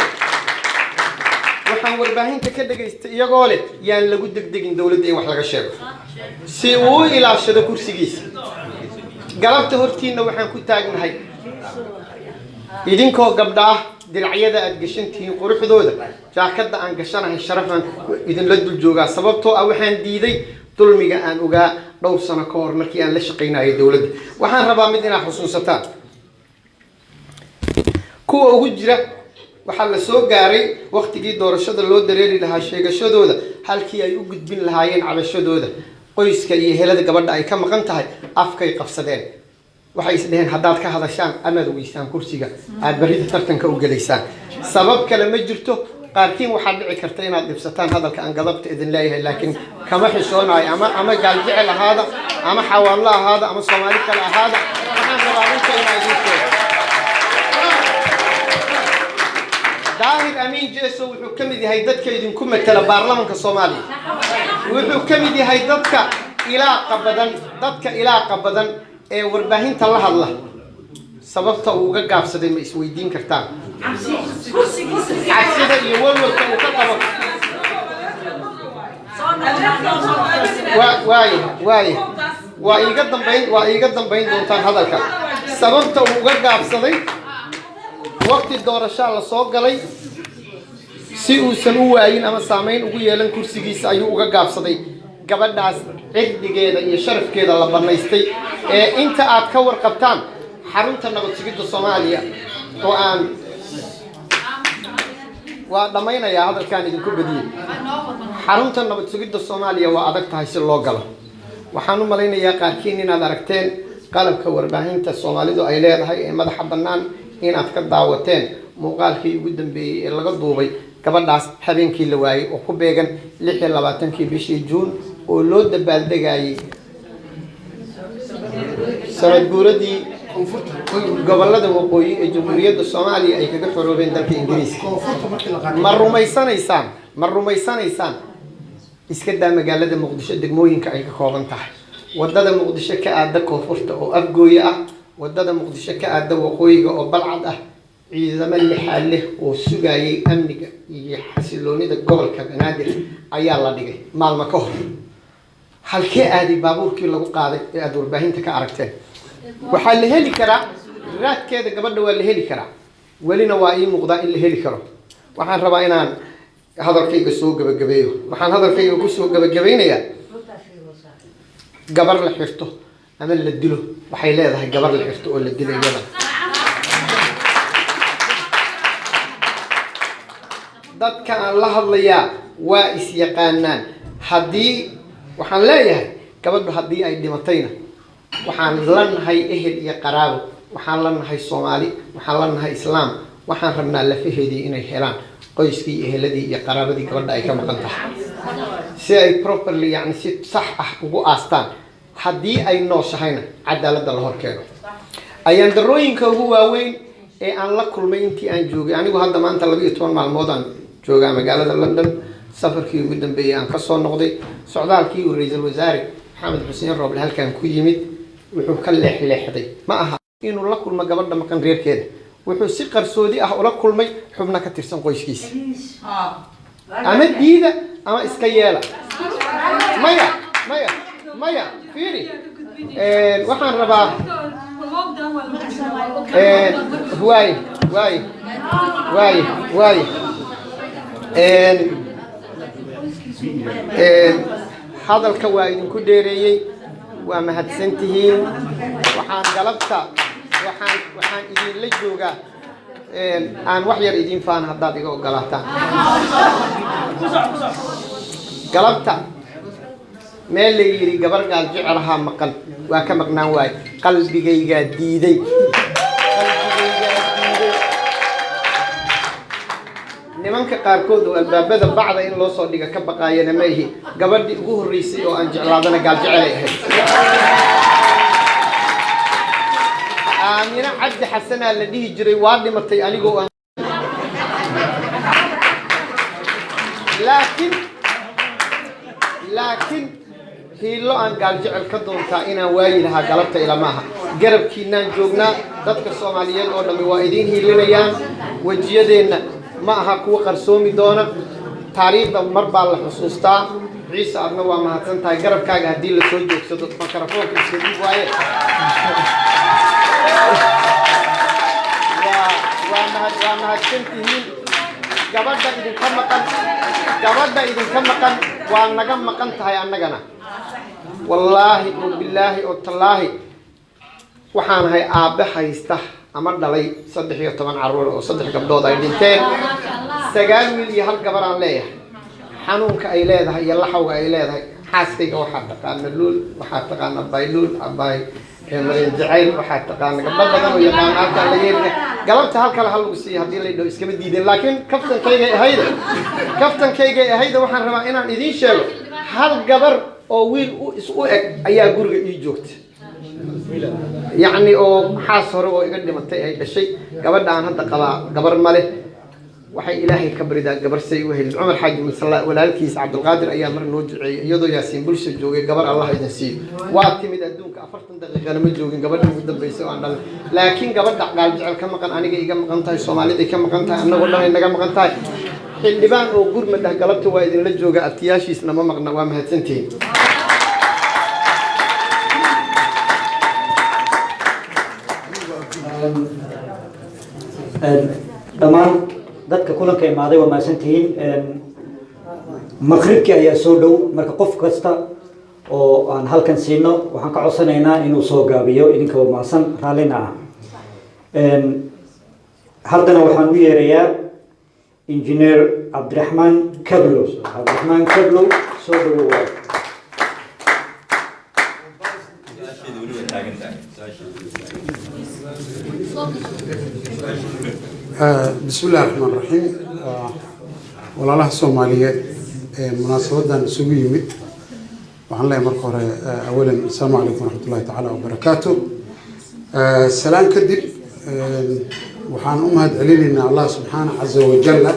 [SPEAKER 8] Waxaan warbaahinta ka dhagaystay iyagoo leh yaan lagu degdegin dowladda in wax laga sheego si uu u ilaashado kursigiisa. Galabta hortiinna waxaan ku taagnahay idinkoo gabdha ah, diracyada aad gashantihiin quruxdooda, jaakada aan gashanahay sharafaan idinla dul joogaa, sababtoo ah waxaan diiday dulmiga aan ogaa dhowr sano ka hor markii aan la shaqaynayo dowladda. Waxaan rabaa mid inaad xusuusataan kuwa ugu jira. Waxaa la soo gaaray waqtigii doorashada loo dareeri lahaa sheegashadooda, halkii ay u gudbin lahaayeen cabashadooda. Qoyska iyo helada gabadha ay ka maqan tahay afkay qabsadeen. Waxay is dheheen haddaad ka hadashaan amaad weysaan kursiga aad berrida tartanka u gelaysaan. Sabab kale ma jirto. Qaarkiin waxaad dhici karta inaad dhibsataan hadalka aan gadabta idin leeyahay, laakiin kama xishoonayo. Ama gaaljecel ahaada, ama xawaanlo ahaada, ama Soomaali kale ahaada, waxaan rabaa runta inaa idin sheego. Daahir Amiin Jeso wuxuu ka mid yahay dadka idinku matala baarlamanka Soomaaliya. Wuxuu ka mid yahay dadka ilaaqa badan, dadka ilaaqa badan ee warbaahinta la hadla. Sababta uu uga gaabsaday ma isweydiin kartaan? Cabsida iyo walwalka uu ka qabo. Waaya waaya, waa iiga dambayn, waa iiga dambayn doontaan hadalka. Sababta uu uga gaabsaday, waqti doorashaa la soo galay, si uusan u waayin ama saameyn ugu yeelan kursigiisa ayuu uga gaabsaday. Gabadhaas cirdigeeda iyo sharafkeeda la banaystay ee inta aad ka warqabtaan xarunta nabad sugidda Soomaaliya oo aan waa dhammaynayaa hadalkaan idinku badiyey. Xarunta nabad sugidda Soomaaliya waa adag tahay si loo galo. Waxaan u malaynayaa qaarkiin inaad aragteen qalabka warbaahinta Soomaalidu ay leedahay ee madaxa bannaan, inaad ka daawateen muuqaalkii ugu dambeeyey ee laga duubay gabadhaas habeenkii la waayey oo ku beegan 26-kii bishii Juun oo loo dabaaldegayay sanad guuradii gobolada waqooyi ee Jamhuuriyadda Soomaaliya ay kaga xoroobeen dalka Ingiriiska. Ma rumaysanaysaan? Ma rumaysanaysaan? Iska daa magaalada Muqdisho degmooyinka ay ka kooban tahay, wadada Muqdisho ka aada koonfurta oo Afgooye ah, wadada Muqdisho ka aada waqooyiga oo Balcad ah, ciidamo lixaad leh oo sugayay amniga iyo xasiloonida gobolka Banaadir ayaa la dhigay maalmo ka hor. Halkee aaday baabuurkii lagu qaaday ee aada warbaahinta ka aragteen? Waxaa la heli karaa raadkeeda gabadha, waa la heli karaa, welina waa ii muuqdaa in la heli karo. Waxaan rabaa inaan hadalkayga soo gabagabeeyo. Waxaan hadalkayga kusoo gabagabaynayaa, gabar la xirto ama la dilo waxay leedahay gabar la xirto oo la dilo iyada. Dadka aan la hadlayaa waa is-yaqaanaan. Haddii waxaan leeyahay gabadhu haddii ay dhimatayna, waxaan la nahay ehel iyo qaraabo, waxaan la nahay Soomaali, waxaan la nahay Islaam. Waxaan rabnaa lafaheedii inay helaan qoyskii, eheladii iyo qaraabadii gabadha ay ka maqan tahay, si ay properly, yani si sax ah ugu aastaan. Haddii ay nooshahayna cadaaladda la hor keeno. Ayaan darooyinka ugu waaweyn ee aan la kulmay intii aan joogay, anigu hadda maanta 12 maalmood aan joogaa magaalada London, safarkii ugu dambeeyey aan kasoo noqday Socdaalkii uu Ra-iisul Wasaare Maxamed Xuseen Rooble halkan ku yimid, wuxuu ka leexleexday ma aha inuu la kulmo gabadha maqan reerkeeda. Wuxuu si qarsoodi ah ula kulmay xubno ka tirsan qoyskiisa. Ama diida ama iska yeela. Maya, maya, maya, fiiri, waxaan rabaa, waay, waay, waay, waay, hadalka waa idinku dheereeyey. Waa mahadsantihiin. Waxaan galabta waxaan idinla joogaa, aan wax yar idiin faan haddaad iga ogolaataan. Galabta meel la yidhi gabar Gaal Jecelahaa maqan, waa ka maqnaan waaye. Qalbigaygaa diiday, qalbigaygaa diiday. Nimanka qaarkood oo albaabada bacda in loo soo dhiga ka baqaayana ma ihi. Gabadhii ugu horreysay oo aan jeclaadana Gaal Jecelay ahayd. Aamino Cabdi Xasanaa la dhihi jiray. Waa dhimatay anigoo aan, laakiin hiilo aan Gaal Jecel ka doontaa inaan waayi lahaa galabta ilama aha. Garabkiinaan joognaa. Dadka Soomaaliyeed oo dhammi waa idiin hiilinayaan. Wejiyadeenna ma aha kuwa qarsoomi doona. Taariikhda mar baa la xusuustaa. Ciise, adna waa mahadsan tahay. Garabkaaga haddii la soo joogsado, makarafoonka iska dhib waaye. Waa mahadsan tihiin. Gabadha idinka maqan, gabadha idinka maqan waa naga maqan tahay annagana. Wallaahi oo bilaahi oo tallaahi, waxaan ahay aabbe haysta ama dhalay 13 carruur oo saddex gabdhood ay dhinteen. Sagaal wiil iyo hal gabar aan leeyahay. Xanuunka ay leedahay iyo laxawga ay leedahay, xaaskayga waxaa taqaana Luul, waxaa taqaana Bayluul, Abaay Marin Jacayl, waxaa taqaana gabdho badan oo yaqaana halkaa laga heli. Galabta hal kale hal lagu siiya haddii la dhaho, iskama diideen, laakiin kaftankaygay ahayda, kaftankaygay ahayda. Waxaan rabaa inaan idiin sheego, hal gabar oo wiil u is u eg ayaa guriga ii joogta, yacni oo xaas hore oo iga dhimatay ay dhashay. Gabadha aan hadda qabaa gabar male. Waxay Ilaahay ka baridaa gabar say u helin. Cumar Xaaji Masalla walaalkiis Cabdulqaadir ayaa mar noo duceeyey iyadoo Yaasiin Bulsha joogay, "Gabar Allah idin siiyo." Waa timid adduunka, 40 daqiiqana ma joogin gabadha ugu dambeysay oo aan dhalin. Laakiin gabadha Gaal Jecel ka maqan aniga iga maqan tahay, Soomaaliday ka maqan tahay, annagoo dhan ay naga maqan tahay. Xildhibaan oo gurmad ah galabta waa idinla jooga, abtiyaashiisna ma maqna. Waa mahadsantihiin.
[SPEAKER 2] Dhammaan dadka kulanka imaaday waa mahadsantihiin. Maqribkii ayaa soo dhow. Marka qof kasta oo aan halkan siino, waxaan ka codsanaynaa inuu soo gaabiyo. Idinka waa mahadsan, raallina ah. Haddana waxaan u yeerayaa Injineer Cabdiraxmaan Kablow. Cabdiraxmaan Kablow, soo dhawow waay.
[SPEAKER 9] Bismi illahi raxmaan raxiim. Walaalaha Soomaaliyeed ee munaasabadan isugu yimid, waxaan leeyahay marka hore, awalan, assalaamu calaykum waraxmatullahi tacaala wabarakaatu. Salaan kadib, waxaan u mahad celinaynaa Allah subxaana caza wajalla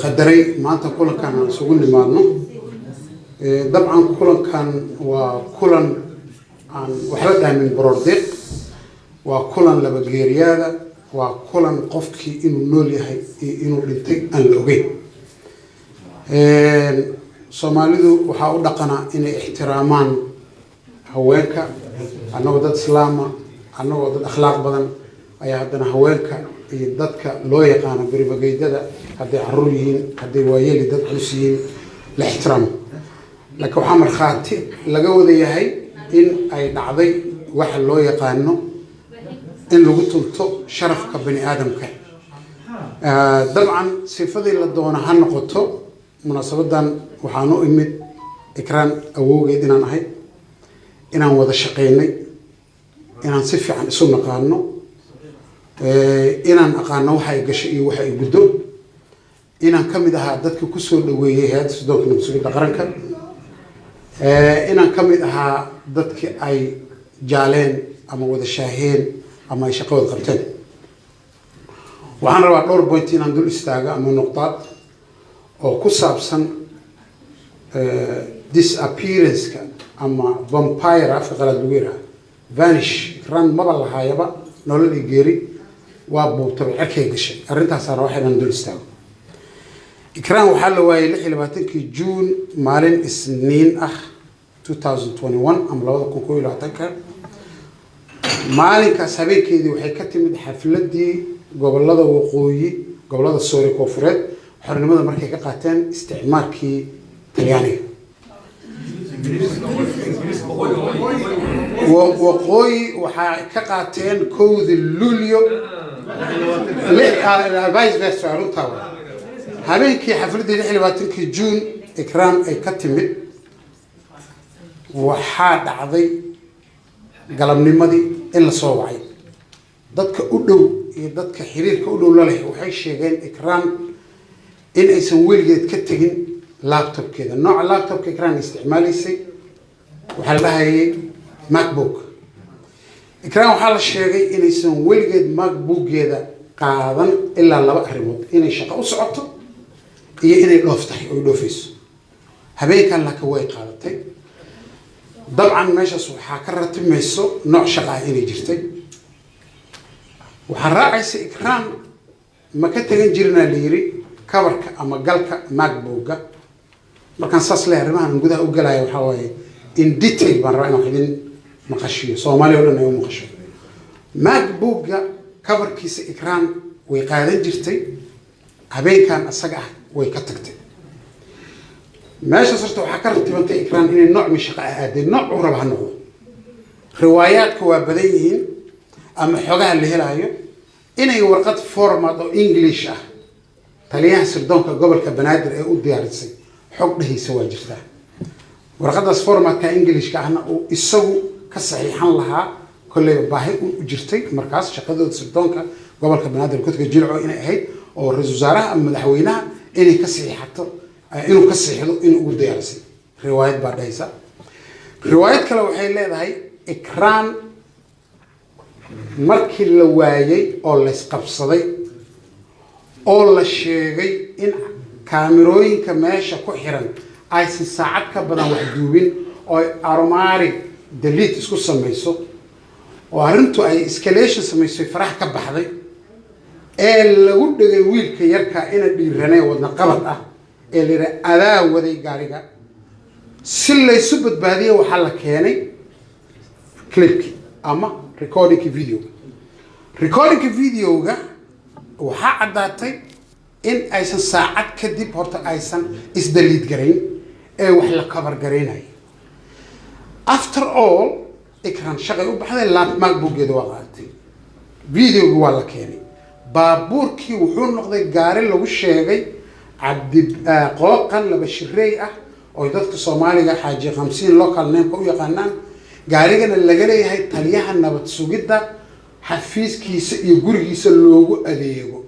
[SPEAKER 9] qadaray maanta kulankan aan isugu nimaadno. Dabcan kulankan waa kulan aan waxba dhaamin baroordiiq, waa kulan laba geeriyaada, waa kulan qofkii inuu nool yahay iyo inuu dhintay aan la ogeyn. Soomaalidu waxaa u dhaqanaa inay ixtiraamaan haweenka. Annagoo dad islaama, annagoo dad akhlaaq badan ayaa haddana haweenka iyo dadka loo yaqaano beribageydada, hadday caruur yihiin, hadday waayeeli dad culus yihiin, la ixtiraamo. Laakiin waxaa markhaati laga wada yahay in ay dhacday waxa loo yaqaano in lagu tunto sharafka bani aadamka. Dabcan sifadii la doono ha noqoto. Munaasabadan waxaan u imid Ikraan awowgeed inaan ahay, inaan wada shaqaynay, inaan si fiican isu naqaano, inaan aqaano waxa ay gashay iyo waxa ay guddo, inaan ka mid ahaa dadka kusoo dhaweeyey Hay-adda Sirdoonka Nabad Sugidda Qaranka, inaan ka mid ahaa dadkii ay jaaleen ama wada shaaheen ama ay shaqo wada qabteen. Waxaan rabaa dhowr point inaan dul istaago ama nuqdaad oo ku saabsan Disappearance-ka ama vampire afka qalaad lagu yidhaha, vanish, Ikraan maba lahaayaba nolol iyo geeri, waa buubtabay, cerkay gashay. Arrintaasaana waxay dhan dul istaago. Ikraan waxaa la waayay 26-kii Juun, maalin Isniin ah, 2021 ama 2021-ka. Maalinkaas habeenkeedii waxay ka timid xafladdii gobolada waqooyi, gobolada soori koonfureed, xornimada markay ka qaateen isticmaalkii Talyaaniga. Waqooyi waxaa ka qaateen 1-dii Luulyo, vice versa, runtaa waa. Habeenkii xafladdii 26-kii Juun Ikraam ay ka timid, waxaa dhacday galabnimadii in la soo wacay. Dadka u dhow iyo dadka xiriirka u dhow la leh waxay sheegeen Ikraam in aysan weligeed ka tegin laptopkeeda. Nooca laptopka Ikraan isticmaalaysay waxaa la dhahayay MacBook. Ikraan waxaa la sheegay inaysan weligeed MacBookgeeda qaadan ilaa laba arrimood: inay shaqo u socoto iyo inay dhoof tahay oo dhoofayso. Habeenkan laakiin way qaadatay. Dabcan meeshaas waxaa ka ratimayso nooc shaqa ah inay jirtay. Waxaa raacaysa, Ikraan ma ka tegan jirinaa la yiri coverka ama galka MacBookga. Markaan saas leeyahay, arrimahan gudaha u galaya waxaa waaye in detail baan rabaa inaan wax idin maqashiyo, Soomaaliya oo dhan ay u maqasho. MacBookga coverkiisa Ikraan way qaadan jirtay, habeenkan asaga ah way ka tagtay. Meeshaas horta waxaa ka ratibantay Ikraan inay nooc min shaqa ah aaday, nooc u raba ha noqdo. Riwaayaadka waa badan yihiin ama xogaha la helaayo, inay warqad format oo English ah taliyaha sirdoonka gobolka Banaadir ee u diyaarisay xog dhehaysa waa jirtaa. Warqadaas formatka Englishka ahna uu isagu ka saxiixan lahaa. Kolleyba baahi u jirtay markaas shaqadooda sirdoonka gobolka Banaadir godka Jilco inay ahayd oo ra-iisul wasaaraha ama madaxweynaha inay ka saxiixato, inuu ka saxiixdo inuu ugu diyaarisay, riwaayad baa dhahaysa. Riwaayad kale waxay leedahay, Ikraan markii la waayay oo laysqabsaday oo la sheegay in kaamirooyinka meesha ku xiran aysan saacad ka badan wax duubin oo ay automatic delete isku samayso oo arrintu ay escalation samaysay, faraha ka baxday, ee lagu dhegay wiilka yarka ina dhiiranay wadna qabad ah ee la yidhaha adaa waday gaariga, si laysu badbaadiyo waxaa la keenay clipki ama recordingki videoga. Recordingka videoga waxaa caddaatay in aysan saacad kadib horta aysan isdaliid garayn ee wax la cover garaynaya. After all, Ikran shaqay u baxday, laap MacBookgeeda waa qaadatay, videoga waa la keenay. Baabuurkii wuxuu noqday gaari lagu sheegay Cabdi Qooqan laba shirey ah oo dadka Soomaaliga Xaaji Khamsiin local nameka u yaqaanaan, gaarigana laga leeyahay taliyaha nabad sugidda xafiiskiisa iyo gurigiisa loogu adeego.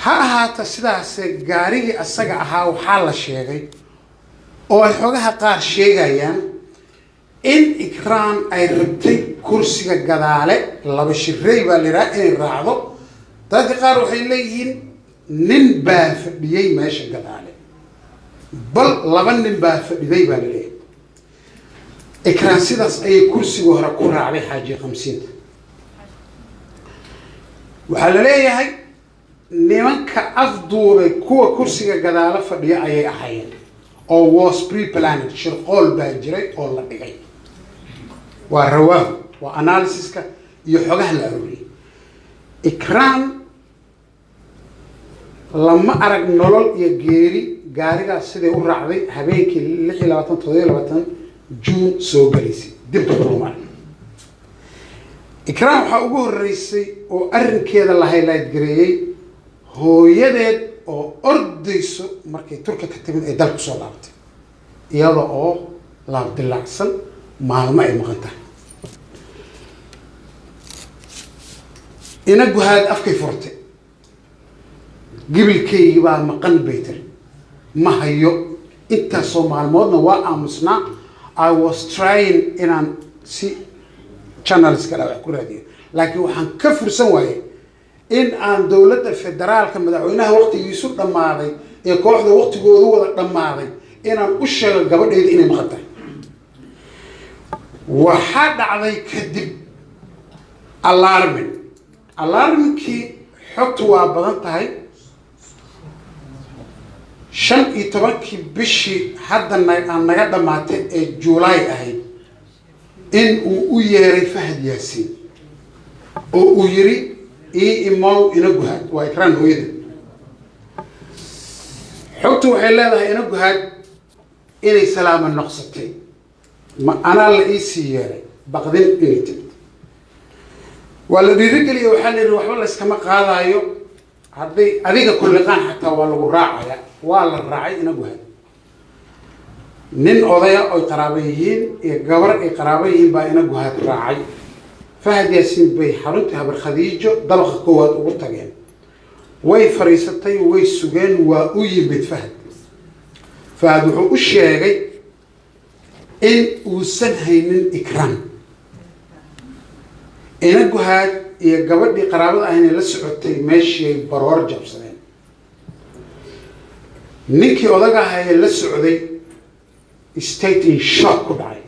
[SPEAKER 9] Ha ahaata sidaase, gaarigii asaga ahaa waxaa la sheegay oo ay xogaha qaar sheegayaan in Ikraan ay rabtay kursiga gadaale, laba shirey baa la yidhaha, inay raacdo. Dadka qaar waxay leeyihiin nin baa fadhiyey meesha gadaale, bal laba nin baa fadhiday baa la leeyahay. Ikraan sidaas ayay kursiga hore ku raacday Xaaji Khamsiinta. Waxaa la leeyahay nimanka afduubay kuwa kursiga gadaalo fadhiya ayay ahaayeen oo was pre-planned, shirqool baa jiray oo la dhigay. Waa rawaahu, waa analysiska iyo xogaha la arooriyey. Ikraan lama arag nolol iyo geeri. Gaarigaas siday u raacday habeenkii 26, 27 Juun soo galaysay, dib daba looma arag. Ikraan waxaa ugu horreysay oo arrinkeeda la highlight gareeyey hooyadeed oo ordayso markay Turka ka timid ay dalku soo laabatay, iyada oo laab dilaacsan, maalmo ay maqan tahay. Ina Guhaad afkay furtay, "Gibilkaygii baa maqan," bay tiri, "ma hayo." Intaasoo maalmoodna waa aamusnaa. I was trying inaan si channelska wax ku raadiyo, laakiin waxaan ka fursan waayey in aan dowladda federaalka, madaxweynaha waqtigiisu dhammaaday, Ee kooxda waqtigoodu wada dhammaaday inaan u sheego gabadhayda inay maqan tahay. Waxaa dhacday kadib alarming. Alarmingkii xogtu waa badan tahay. 15-kii bishii hadda aan naga dhammaatay ee Juulaay ahayd in uu u yeeray Fahad Yaasiin oo uu yiri, "Ii imow." Ina Guhaad waa Ikraan hooyada. Xogtu waxay leedahay Ina Guhaad inay salaama noqsatay, ma anaa la iisii yeeray, baqdin inay timid. Waa la dhiirigeliyay. Waxaa la yidhi, waxba layskama qaadaayo, hadday adiga kulliqaan xataa waa lagu raacaya. Waa la raacay Ina Guhaad. Nin odaya oy qaraabo yihiin iyo gabar ay qaraabo yihiin baa Ina Guhaad raacay. Fahad Yaasiin bay xaruntii Habar Khadiijo dabaqa koowaad ugu tageen. Way fadhiisatay, way sugeen. Waa u yimid Fahad. Fahad wuxuu u sheegay in uusan haynin Ikraan. Ina Guhaad iyo gabadhii qaraabada ahayna la socotay meeshay baroor jabsadeen. Ninkii odaga ahayee la socday state in shock ku dhacay.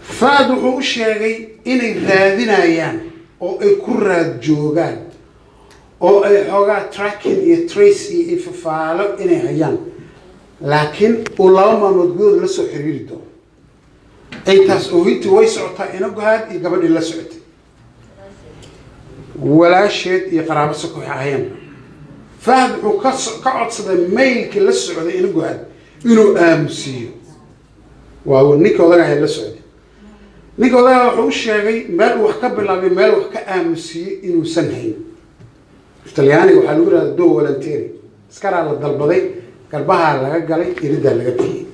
[SPEAKER 9] Fahad wuxuu u sheegay inay raadinayaan oo ay ku raad joogaan oo ay xoogaa tracking iyo trace iyo ifafaalo inay hayaan, laakiin uu 2 maalmood gudahood la soo xiriiri doono. Intaas oohintii way socotaa. Ina Guhaad iyo gabadhii la socotay, walaasheed iyo qaraabo soko waxay ahayeen, Fahad wuxuu ka codsaday mailkii la socday Ina Guhaad inuu aamusiiyo. Waa ninka odagaha la socday. Ninka odagaa wuxuu u sheegay meel uu wax ka bilaabay, meel wax ka aamusiiyey inuusan hayn. Talyaaniga waxaa lagu yihahda due volentieri. Askaraa la dalbaday, garbahaa laga galay, iridaa laga bixiyey.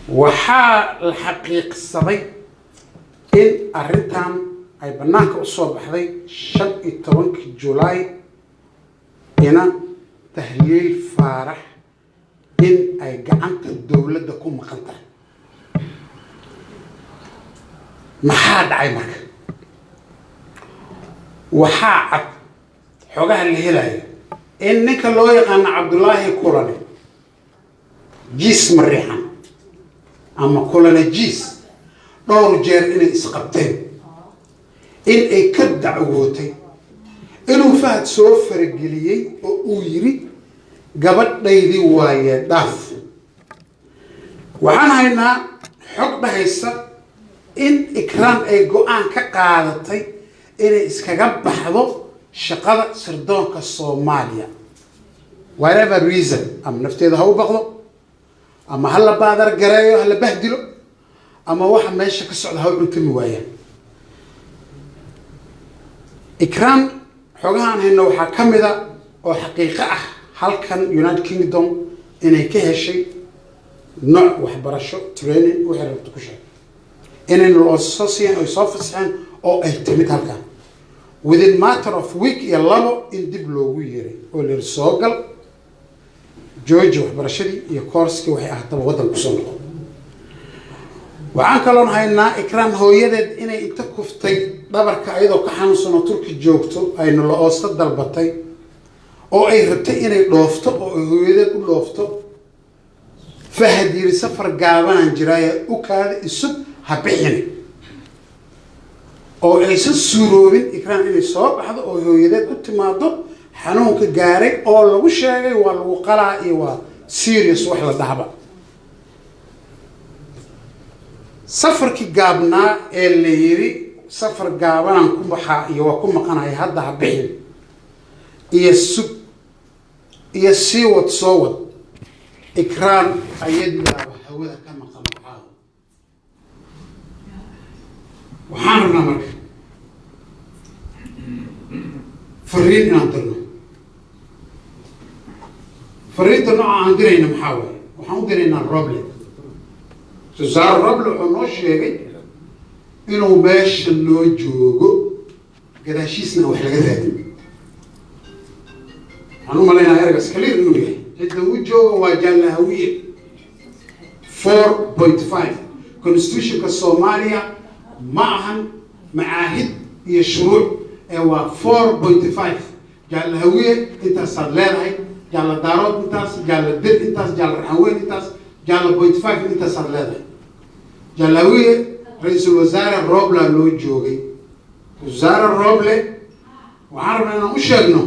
[SPEAKER 9] Waxaa la xaqiiqsaday in arrintan ay bannaanka usoo baxday 15-kii Julaay, ina Tahliil Faarax in ay gacanta dowladda ku maqan tahay. Maxaa dhacay marka? Waxaa cad xogaha la helayo in ninka loo yaqaano Cabdullaahi Kulane Jiis Mariixan ama Kulane Jiis dhowr jeer inay isqabteen, in ay ka dacwootay, inuu Fahad soo farageliyey oo uu yiri, "Gabadhaydii waaye, dhaaf." Waxaan haynaa xog dhahaysa in Ikraan ay go-aan ka qaadatay inay iskaga baxdo shaqada sirdoonka Soomaaliya, whatever reason, ama nafteeda ha u baqdo, ama ha la baadar gareeyo, ha la bahdilo, ama waxa meesha ka socda ha u cuntami waayaan. Ikraan xogahaan hayno waxaa ka mid a oo xaqiiqo ah halkan United Kingdom inay ka heshay nooc waxbarasho, training, waxay rabto ku sheeg, inayna loo soo siiyeen, ay soo fasaxeen oo ay timid halkan. Within matter of week iyo labo in dib loogu yeeray oo la yidhi, "Soo gal, jooji waxbarashadii iyo coursekii." Waxay ahaataba waddan kusoo noqon. Waxaan kaloon haynaa Ikraam hooyadeed inay inta kuftay dhabarka ayadoo ka xanuunsan oo Turki joogto, ayna la oosta dalbatay oo ay rabtay inay dhoofto oo ay hooyadeed u dhoofto. Fahad yiri, "Safar gaabanaan jiraaye, u kaada, isug, ha bixini," oo aysan suuroobin Ikraam inay soo baxdo oo hooyadeed u timaado. Xanuunka gaaray oo lagu sheegay waa lagu qalaa iyo waa serious wax la dhahba. Safarkii gaabnaa ee la yiri, "Safar gaabanaan ku baxaa iyo waa ku maqanaya, hadda ha bixin," iyo sug iyo sii wad, soo wad, Ikraam ayadiibaaba hawada ka maqan. Caawa waxaan rabnaa marka fariin inaan dirno. Fariinta nooca aan dirayna maxaa waaye? Waxaan u diraynaa Roble. Wasaare Roble wuxuu noo sheegay inuu meesha noo joogo, gadaashiisna wax laga raadin. Waxaan u malaynayaa ergaas clear inuu yahay. Cidda uu joogo waa Jaalla Hawiye, 4.5. Constitutionka Soomaaliya ma ahan macaahid iyo shuruuc ee waa 4.5. Jaalle Hawiye intaasaad leedahay, Jaalle Daarood intaas, Jaalle Dir intaas, Jaalle Raxanweyn intaas, Jaalle 0.5 intaasaad leedahay. Jaalle Hawiye, ra-iisul wasaare Roobla loo joogay. Wasaare Rooble waxaan rabnaa inaan u sheegno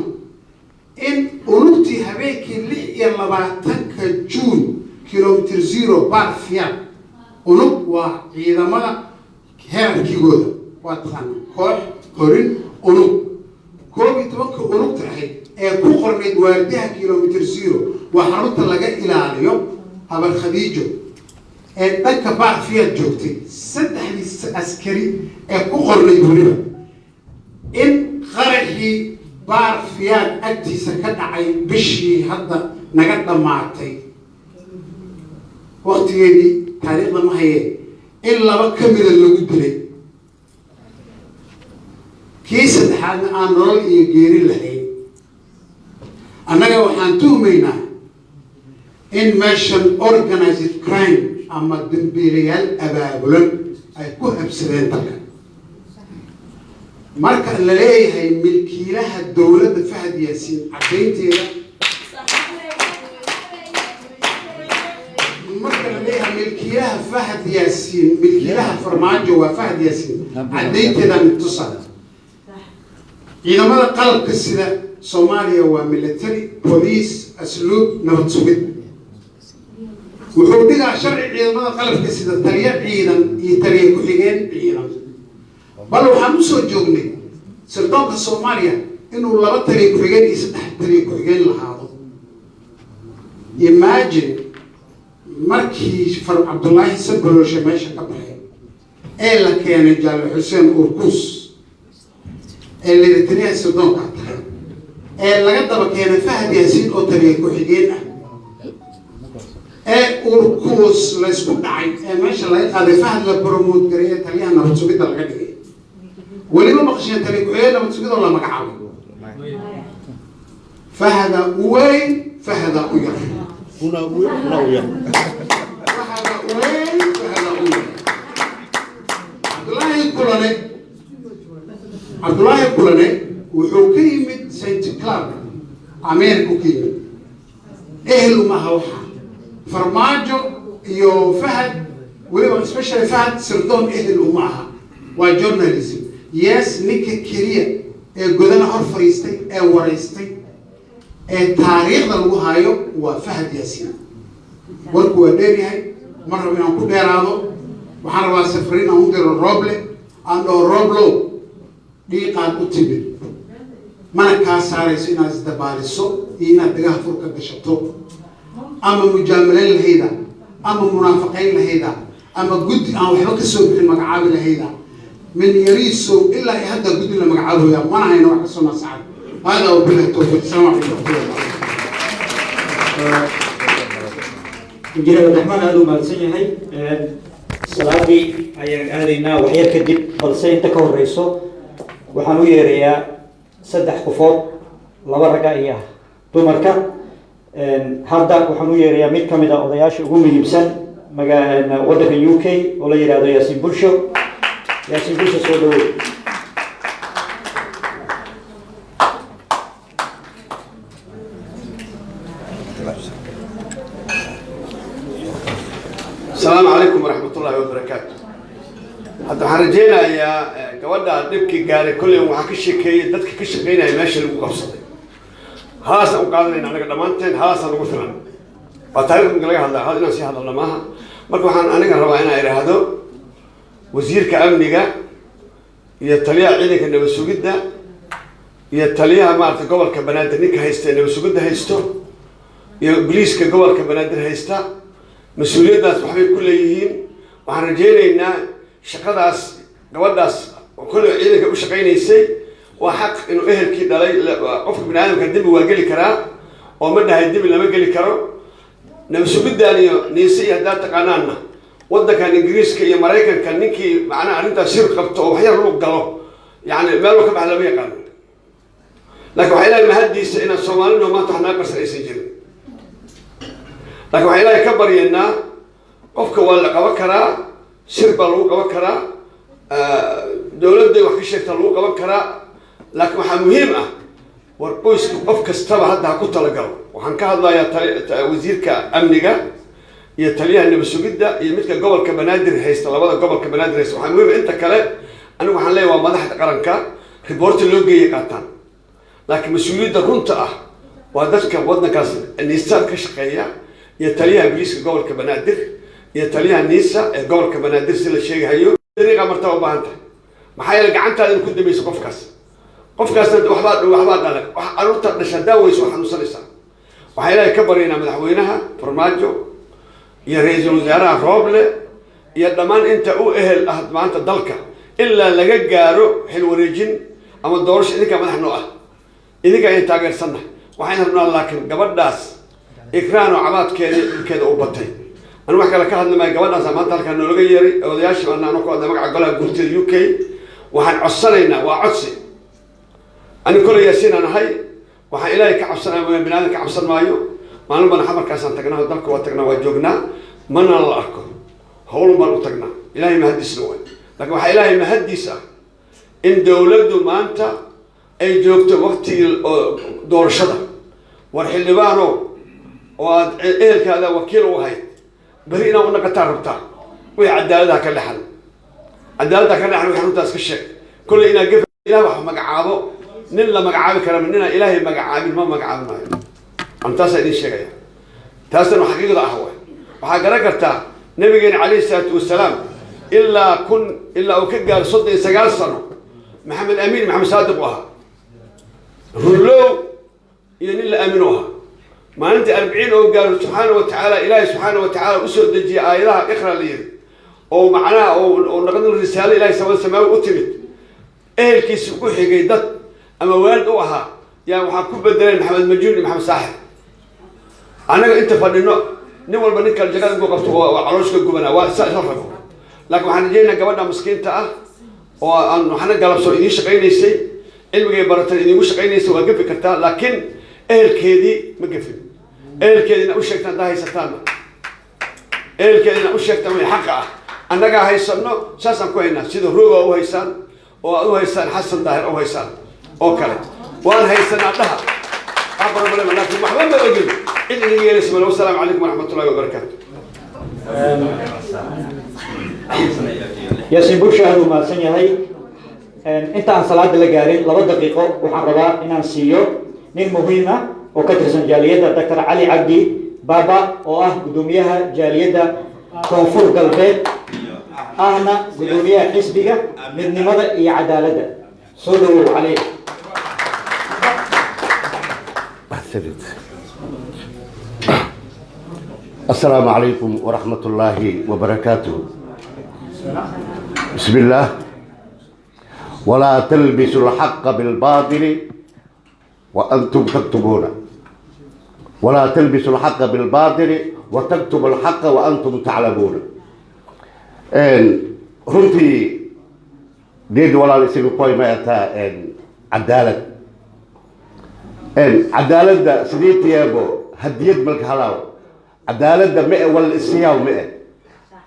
[SPEAKER 9] in unugtii habeenkii 26-ka Juun Kilometer Zero Bar Fiat, unug waa ciidamada hierarchygooda waa taqaana, koox, horin, unug, 11-ka unugta ahayd ee ku qornayd waardiyaha Kilometer Zero, waa xarunta laga ilaaliyo Habar Khadiijo ee dhanka Bar Fiat joogtay, saddexdii askari ee ku qornayd weliba in qaraxii Baar Fiyaad agtiisa ka dhacay bishii hadda naga dhammaatay, waktigeedii taariikhda ma hayeen, in laba ka mida lagu dilay, kii saddexaadna aan nolol iyo geeri lahayn. Annaga waxaan tuhmaynaa in meeshan organized crime ama dambiilayaal abaabulan ay ku habsadeen dalka. Marka la leeyahay milkiilaha dowladda Fahad Yaasiin, caddaynteeda, marka la leeyahay milkiilaha Fahad Yaasiin, milkiilaha Farmaajo waa Fahad Yaasiin, caddaynteedaan tusa. Ciidamada qalabka sida Soomaaliya waa military, police, asluub, nabad sugid. Wuxuu dhigaa sharci ciidamada qalabka sida taliyo ciidan iyo taliyo ku-xigeen ciidan. Bal waxaan usoo joognay sirdoonka Soomaaliya inuu laba taliyo ku-xigeen iyo saddex taliyo ku-xigeen lahaado. Imagine markii far Cabdullaahi Sabalooshe meesha ka baxay ee la keenay Jaalle Xuseen Urkuus ee la yidhi taliyaha sirdoonka tahay, ee laga daba keenay Fahad Yaasiin oo taliya ku-xigeen ah, ee Urkuus laysku dhacay, ee meesha laga qaaday, Fahad la promote garay ee taliyaha nabad sugidda laga dhigay. Weliba maqasheen taliya ku-xigeen nabad sugidoo la magacaabay? Fahada u weyn, Fahada u yar. Fahada u weyn, Fahada u yar. Cabdullaahi Kulane, Cabdullaahi Kulane wuxuu ka yimid St Cloud, America ka yimid. Ehel umaha waxa Farmaajo iyo Fahad, weliba especially Fahad, sirdoon ehel uma aha, waa journalism. Yes, ninka keliya ee Godana hor fadhiistay ee waraystay ee taariikhda lagu hayo waa Fahad Yaasiin. Warku waa dheeryahay, ma rabo inaan ku dheeraado. Waxaan rabaa safriin aan u diro Rooble, aan dhaho: Rooblow, dhiiqaad u timid mana kaa saarayso inaad isdabaaliso iyo inaad dhagaha furka gashato ama mujaamalayn lahayda ama munaafaqayn lahayda ama guddi aan waxba ka soo bixin magacaabi lahayda. Min Yariisow ilaa iyo hadda guddi la magacaabaya mana hayno wax kasoo naasacad. Hada wabillahi tawfiiq. Asalaamu calaykum waraxmatullahi.
[SPEAKER 2] Injineer Cabdiraxmaan aada u mahadsan yahay. Salaadii ayaan aadaynaa waxyar kadib, balse inta ka horeyso waxaan u yeerayaa saddex qofood, laba ragga iyo dumarka. Hadda waxaan u yeerayaa mid ka mid a odayaasha ugu muhiimsan maga waddanka UK oo la yidhaahdo Yaasiin Bulsho. Yaasiin Bulsho, soo dhawow.
[SPEAKER 1] Asalaamu calaykum waraxmat ullaahi wabarakaatu. Hadda waxaan rajaynayaa gabadha dhibkii gaaray kolley waxaa ka sheekeeyey dadka ka shaqeynaya meesha lagu qabsaday. Haasaan u qaadanayna anaga dhammaanteen, haasaan ugu filan. Waa taariikh marka laga hadlaa, hal inaan sii hadalna maaha. Marka waxaan aniga rabaa inaan idhaahdo wasiirka amniga iyo taliyaha ciidanka nabad sugidda iyo taliyaha maarata gobolka Banaadir ninka haysta ee nabad sugidda haysto iyo boliiska gobolka Banaadir haysta, mas-uuliyaddaas waxbay ku leeyihiin. Waxaan rajaynaynaa shaqadaas gabadhaas oo kolley ciidanka u shaqaynaysay waa xaq inuu ehelkii dhalay. Qofka bini aadamka dembi waa geli karaa oo ma dhahay dembi lama geli karo. Nabad sugiddan iyo niise iyo haddaad taqaanaanna waddankan Ingiriiska iyo Maraykanka, ninkii macnaha arrintaas shir qabto oo waxyar lug galo, yacni meel ka bax lama yaqaano. Laakiin waxaa Ilaahay mahaddiisa inaan Soomaalino maanta wax naga qarsan aysan jirin. Laakiin waxaa Ilaahay ka baryaynaa, qofka waa la qaban karaa, shir baa lagu qaban karaa, dowladday wax ka sheegtaa lagu qaban karaa, laakiin waxaa muhiim ah War qoyska qof kastaba hadda ha ku talagalo. Waxaan ka hadlayaa wasiirka amniga iyo taliyaha nabad sugidda iyo midka gobolka Banaadir haysta, labada gobolka Banaadir haysta. Waxaa muhiim inta kale, anigu waxaan leeyahay waa madaxda qaranka, report loo geeyay qaataan, laakiin mas-uuliyadda runta ah waa dadka waddankaas NISA ka shaqeeya iyo taliyaha booliiska gobolka Banaadir iyo taliyaha NISA ee gobolka Banaadir. Si la sheegahayo dariiqa martaa u baahan tahay, maxaa yeele gacantaada in ku dambayso qofkaas, qofkaasna waxbaa dhalay, wax caruurta dhasha daaweysa waa xanuunsanaysaa. Waxaa Ilaahay ka baryaynaa madaxweynaha Farmaajo iyo ra-iisul wasaaraha Rooble iyo dhammaan inta u ehel ah maanta dalka, ilaa laga gaaro xil wareejin ama doorasho, idinkaa madax noo ah, idinka ayaan taageersannahay. Waxaan rabnaa laakiin gabadhaas Ikraan oo cabaadkeeda iyo dhulkeeda u batay, anigu wax kale ka hadli maayo. Gabadhaas maanta halkaa noolaga yeeray odayaashii baan anoo ku hadlay magaca golaha guurtida UK. Waxaan codsanaynaa, waa codsi, ani koley Yaasiin aan ahay, waxaan Ilaahay ka cabsanaya mooyaan bini aadan ka cabsan maayo. Maalin baan xamarkaasaan tagnaa oo dalka waa tagnaa, waa joognaa, mana la arko, howlun baan u tagnaa. Ilaahay mahadiisna waay, laakiin waxaa Ilaahay mahadiis ah in dowladdu maanta ay joogto waqtigii oo doorashada. War xildhibaanow oo aad ehelkaada wakiil u ahayd, beri inaad u naqataa rabtaa, wixii cadaaladaha ka dhexan, cadaaladda ka dhexan, wixii runtaas ka sheeg. Kolley inaad gef Ilaah wax magacaabo, nin la magacaabi kara, ninaan Ilaahay magacaabin ma magacaabin maayo. Am taasaa idin sheegaya, taasna waa xaqiiqda ah. Waay waxaa garan kartaa nabigeena calayhi salaatu wasalaam ilaa kun ilaa uu ka gaaro 39 sano Maxamed Amiin, Maxamed Saadiq u ahaa, runlow iyo nin la aamino ahaa. Maalintii 40 oo gaaro, subxaana wa tacaala, Ilaahay subxaana wa tacaala usoo dejiyay aayadaha iqra la yiri, oo macnaha oo naqdin risaalo Ilahay samada samaawi u timid. Ehelkiisi ugu xigay dad ama waalid u ahaa yaa waxaa ku bedeleen Maxamed Majnuun iyo Maxamed Saaxir. Annaga inta fadhino, nin walba nin kale jagada ku qabto waa caloosh ka gubanaa, waa saa isla rabo. Laakiin waxaan rajaynayaa gabadha miskiinta ah oo aan waxna galabsoo idiin shaqaynaysay, cilmigay baratan idiinku shaqaynaysay, waa gafi kartaa, laakiin ehelkeedii ma gafin. Ehelkeediina u sheegtaan haddaa haysataanna, ehelkeediina u sheegtaan way xaqa ah annagaa haysano, saasaan ku haynaa. Sida Rooga u haysaan oo aad u haysaan, Xasan Daahir u haysaan oo kale waan haysanaa dhaha, wax problem, laakiin waxba ma ogin cid idin yeelaysa male. Wasalaamu calaykum waraxmatullahi wabarakaatu.
[SPEAKER 2] Yaasiin Bursha aad uu mahadsan yahay. Inta aan salaada la gaarin 2 daqiiqo, waxaan rabaa inaan siiyo nin muhiim ah oo ka tirsan jaaliyadda, Dr. Cali Cabdi Baba, oo ah guddoomiyaha jaaliyadda Koonfur Galbeed, ahna guddoomiyaha xisbiga Midnimada iyo Cadaaladda. Soo dhawow, Cali.
[SPEAKER 10] Mahadsanid. السلام عليكم ورحمة الله وبركاته. بسم الله. ولا تلبسوا الحق بالباطل وأنتم تكتبون، ولا تلبسوا الحق بالباطل وتكتبوا الحق وأنتم تعلمون. Runtii geed walaal isaga qoymayataa cadaalad, cadaaladda sidii tiyaabo hadiyad malka halaaw. Cadaaladda ma e wala isiyaaw, ma e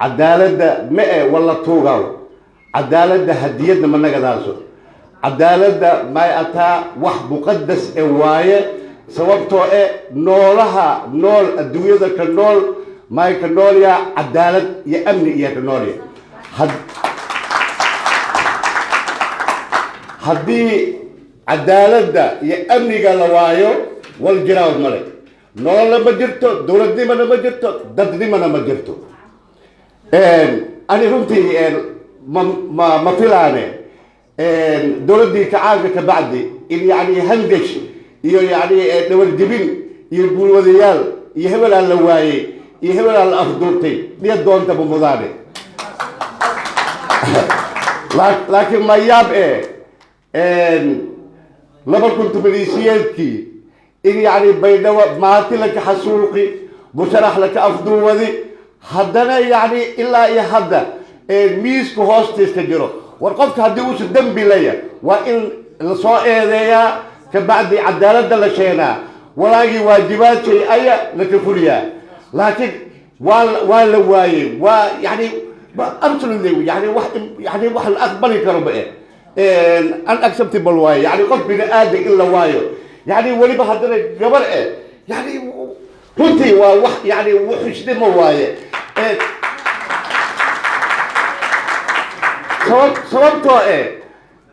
[SPEAKER 10] cadaaladda ma e wala tuugaaw. Cadaaladda hadiyadna ma nagadaaso. Cadaaladda may ataa wax muqadas e waaye, sababtoo e noolaha nool adduunyada ka nool may ka noolyaa cadaalad iyo amni iyo ka noolya. Haddii cadaaladda iyo amniga la waayo, wal jiraaw male, nololna ma jirto, dowladnimana ma jirto, dadnimana ma jirto. Ani runtii ma filaane dowladdii kacaanka ka bacdi in yani hangash iyo yani dhawarjibin iyo guulwadayaal iyo hebelaa la waayey iyo hebelaa la afduubtay dhiya doontaba mudaane. Laakiin ma yaab e 2018kii in yani Baydhabo maati laka xasuuqi, musharax laka afduuwadi, haddana yani ilaa iyo hadda miiska hoostiiska jiro. War qofka haddii uusan dembi laya, waa in lasoo eedeeyaa, kabacdi cadaaladda la sheenaa, walaagii waajibaadkay aya laka fuliyaa. Laakiin waa la waayey, waa yani absolutely yani wax yani wax la aqbali karo ma eh, unacceptable waaye. Yani qof bini aadan in la waayo. Yani weliba haddana gabar eh, yani runtii waa wax yani wuxushnimo waaye. Sababtoo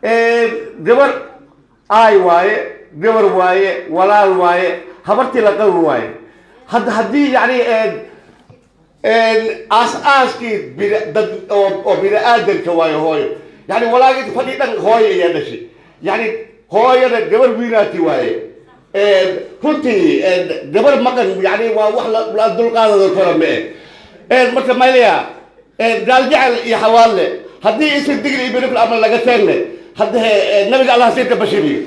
[SPEAKER 10] eh gabar aay waaye, gabar waaye, walaal waaye, habartii la qabi waaye. Hadda haddii yani aas-aaskii dad oo bini aadanka waayo hooyo, yani walaagii fadhi dhan hooyo ayaa dhashay, yani hooyada gabar wiinaati waaye. Runtii gabar maqan yani waa wax la dulqaadado karo ma eh. Marka maylaya Gaaljecel iyo Xawaalle, haddii isin Digli iyo Mirifle ama laga teegne, hadda nabiga Allah siinka bashiriyo.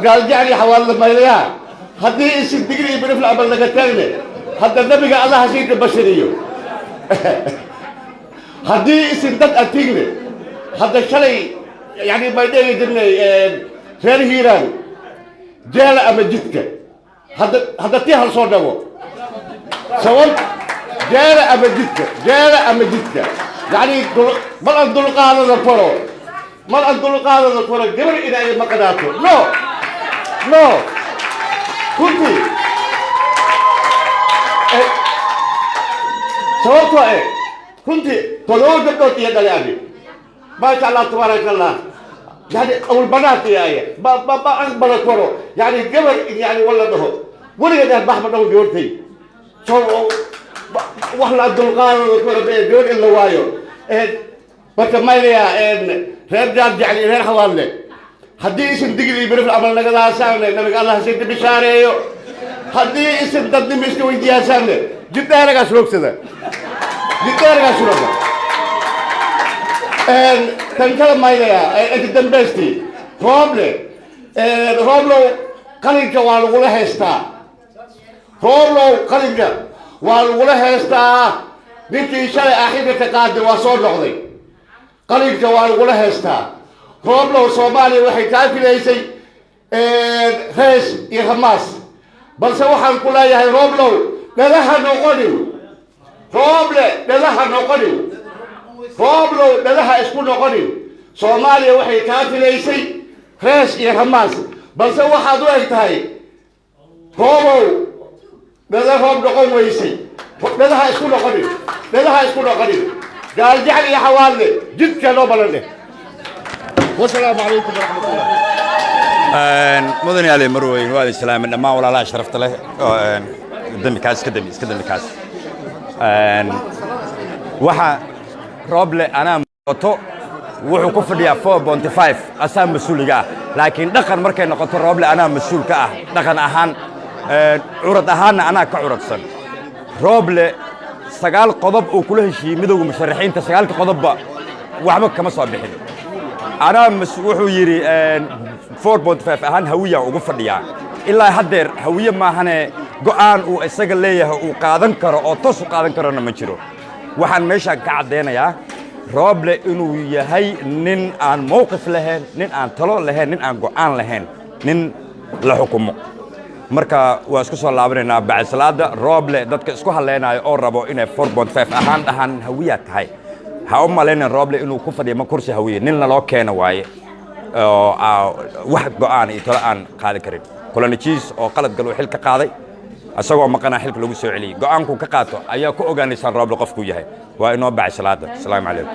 [SPEAKER 10] Gaaljecel iyo Xawaalle maylaya, haddii isin Digli iyo Mirifle ama laga teegne, hadda nabiga Allah siinka bashiriyo. Haddii isin dad atigne, hadda shalay yani may dheegi jirnay reer Hiiraan jeela ama jidka, hadda tii hal soo dhago sabab jeela ama jidka, jeela ama jidka. Yani mal aan dulqaadada koro, mal aan dulqaadada koro gabar inay maqnaato. No, no, runtii sababtoo eh runtii 7 gabdhood iyo dhalay ani, maasha Allah, tabaaraka Allah, yani awlbanaat yaaya ma aqbala karo yani gabar in yani wala dhaho weligeed ah baxma dhaho gabartay. So wax la dulqaadado karo be gabar in la waayo. Marka maylaya reer Jaar Jecel iyo reer Xawaalle, haddii isin Digli Birifl amal nagadaasaane, nabiga Allah sinta bishaareeyo. Haddii isin dadnimo iska weydiyaasaane, jiddaaragaas roogsada, jiddaaragaas roga. Tan kale maylaya inta dambeystii Rooble, Rooblow qalinka waa lagula haystaa, Rooblow qalinka waa lagula haystaa. Ninkii shalay aaxirka ka qaaday waa soo noqday, qalinka waa lagula haystaa. Rooblow, Soomaaliya waxay kaa filaysay rees iyo Hamaas, balse waxaan ku leeyahay Rooblow dhalaha noqonin, Rooble dhalaha noqonin, Rooblow dhalaha isku noqonin. Soomaaliya waxay kaa filaysay rees iyo Hamaas, balse waxaad u eg tahay Roobow dhala roob noqon weysay. Dhalaha isku noqonin, dhalaha isku noqonin. Gaaljecel iyo Xawaalle jidka noo balan dheh. Wasalaamu calaykum waraxmat ullah.
[SPEAKER 7] Mudane Ali, marweyn, waa idin salaamay dhammaan walaalaha sharafta leh. Dambi kaas iska dambi, iska dambi kaas. Waxa Rooble anaa wato wuxuu ku fadhiyaa 4.5, asaa mas-uuliga ah, laakiin dhaqan markay noqoto Rooble anaa mas-uul ka ah dhaqan ahaan, curad ahaanna anaa ka curadsan. Rooble 9 qodob uu kula heshiiyey midowga musharaxiinta, 9-ka qodobba waxba kama soo bixin. Anaa wuxuu yidhi 4.5 ahaan Hawiyaan ugu fadhiyaa. Ilaa haddeer Hawiye maahane go'aan uu isaga leeyahay uu qaadan karo oo toos u qaadan karona ma jiro. Waxaan meeshaan ka caddaynayaa Rooble inuu yahay nin aan mowqif lahayn, nin aan talo lahayn, nin aan go'aan lahayn, nin la xukumo. Marka waa isku soo laabanaynaa bacdi salaada. Rooble dadka isku hadlaynaayo oo rabo inay 4.5 ahaan dhahaan Hawiyaa tahay, ha u malaynin Rooble inuu ku fadhiyo ma kursi Hawiye. Nin naloo keena waaye oo wax go'aan iyo talo aan qaadi karin. Kulanajiis oo qalad gal uu xil ka qaaday, isagoo maqanaa xilka lagu soo celiyey. Go'aankuu ka qaato ayaa ku ogaanaysaan Rooble qofkuu yahay. Waa inoo bacay salaada. Asalaamu calaykum.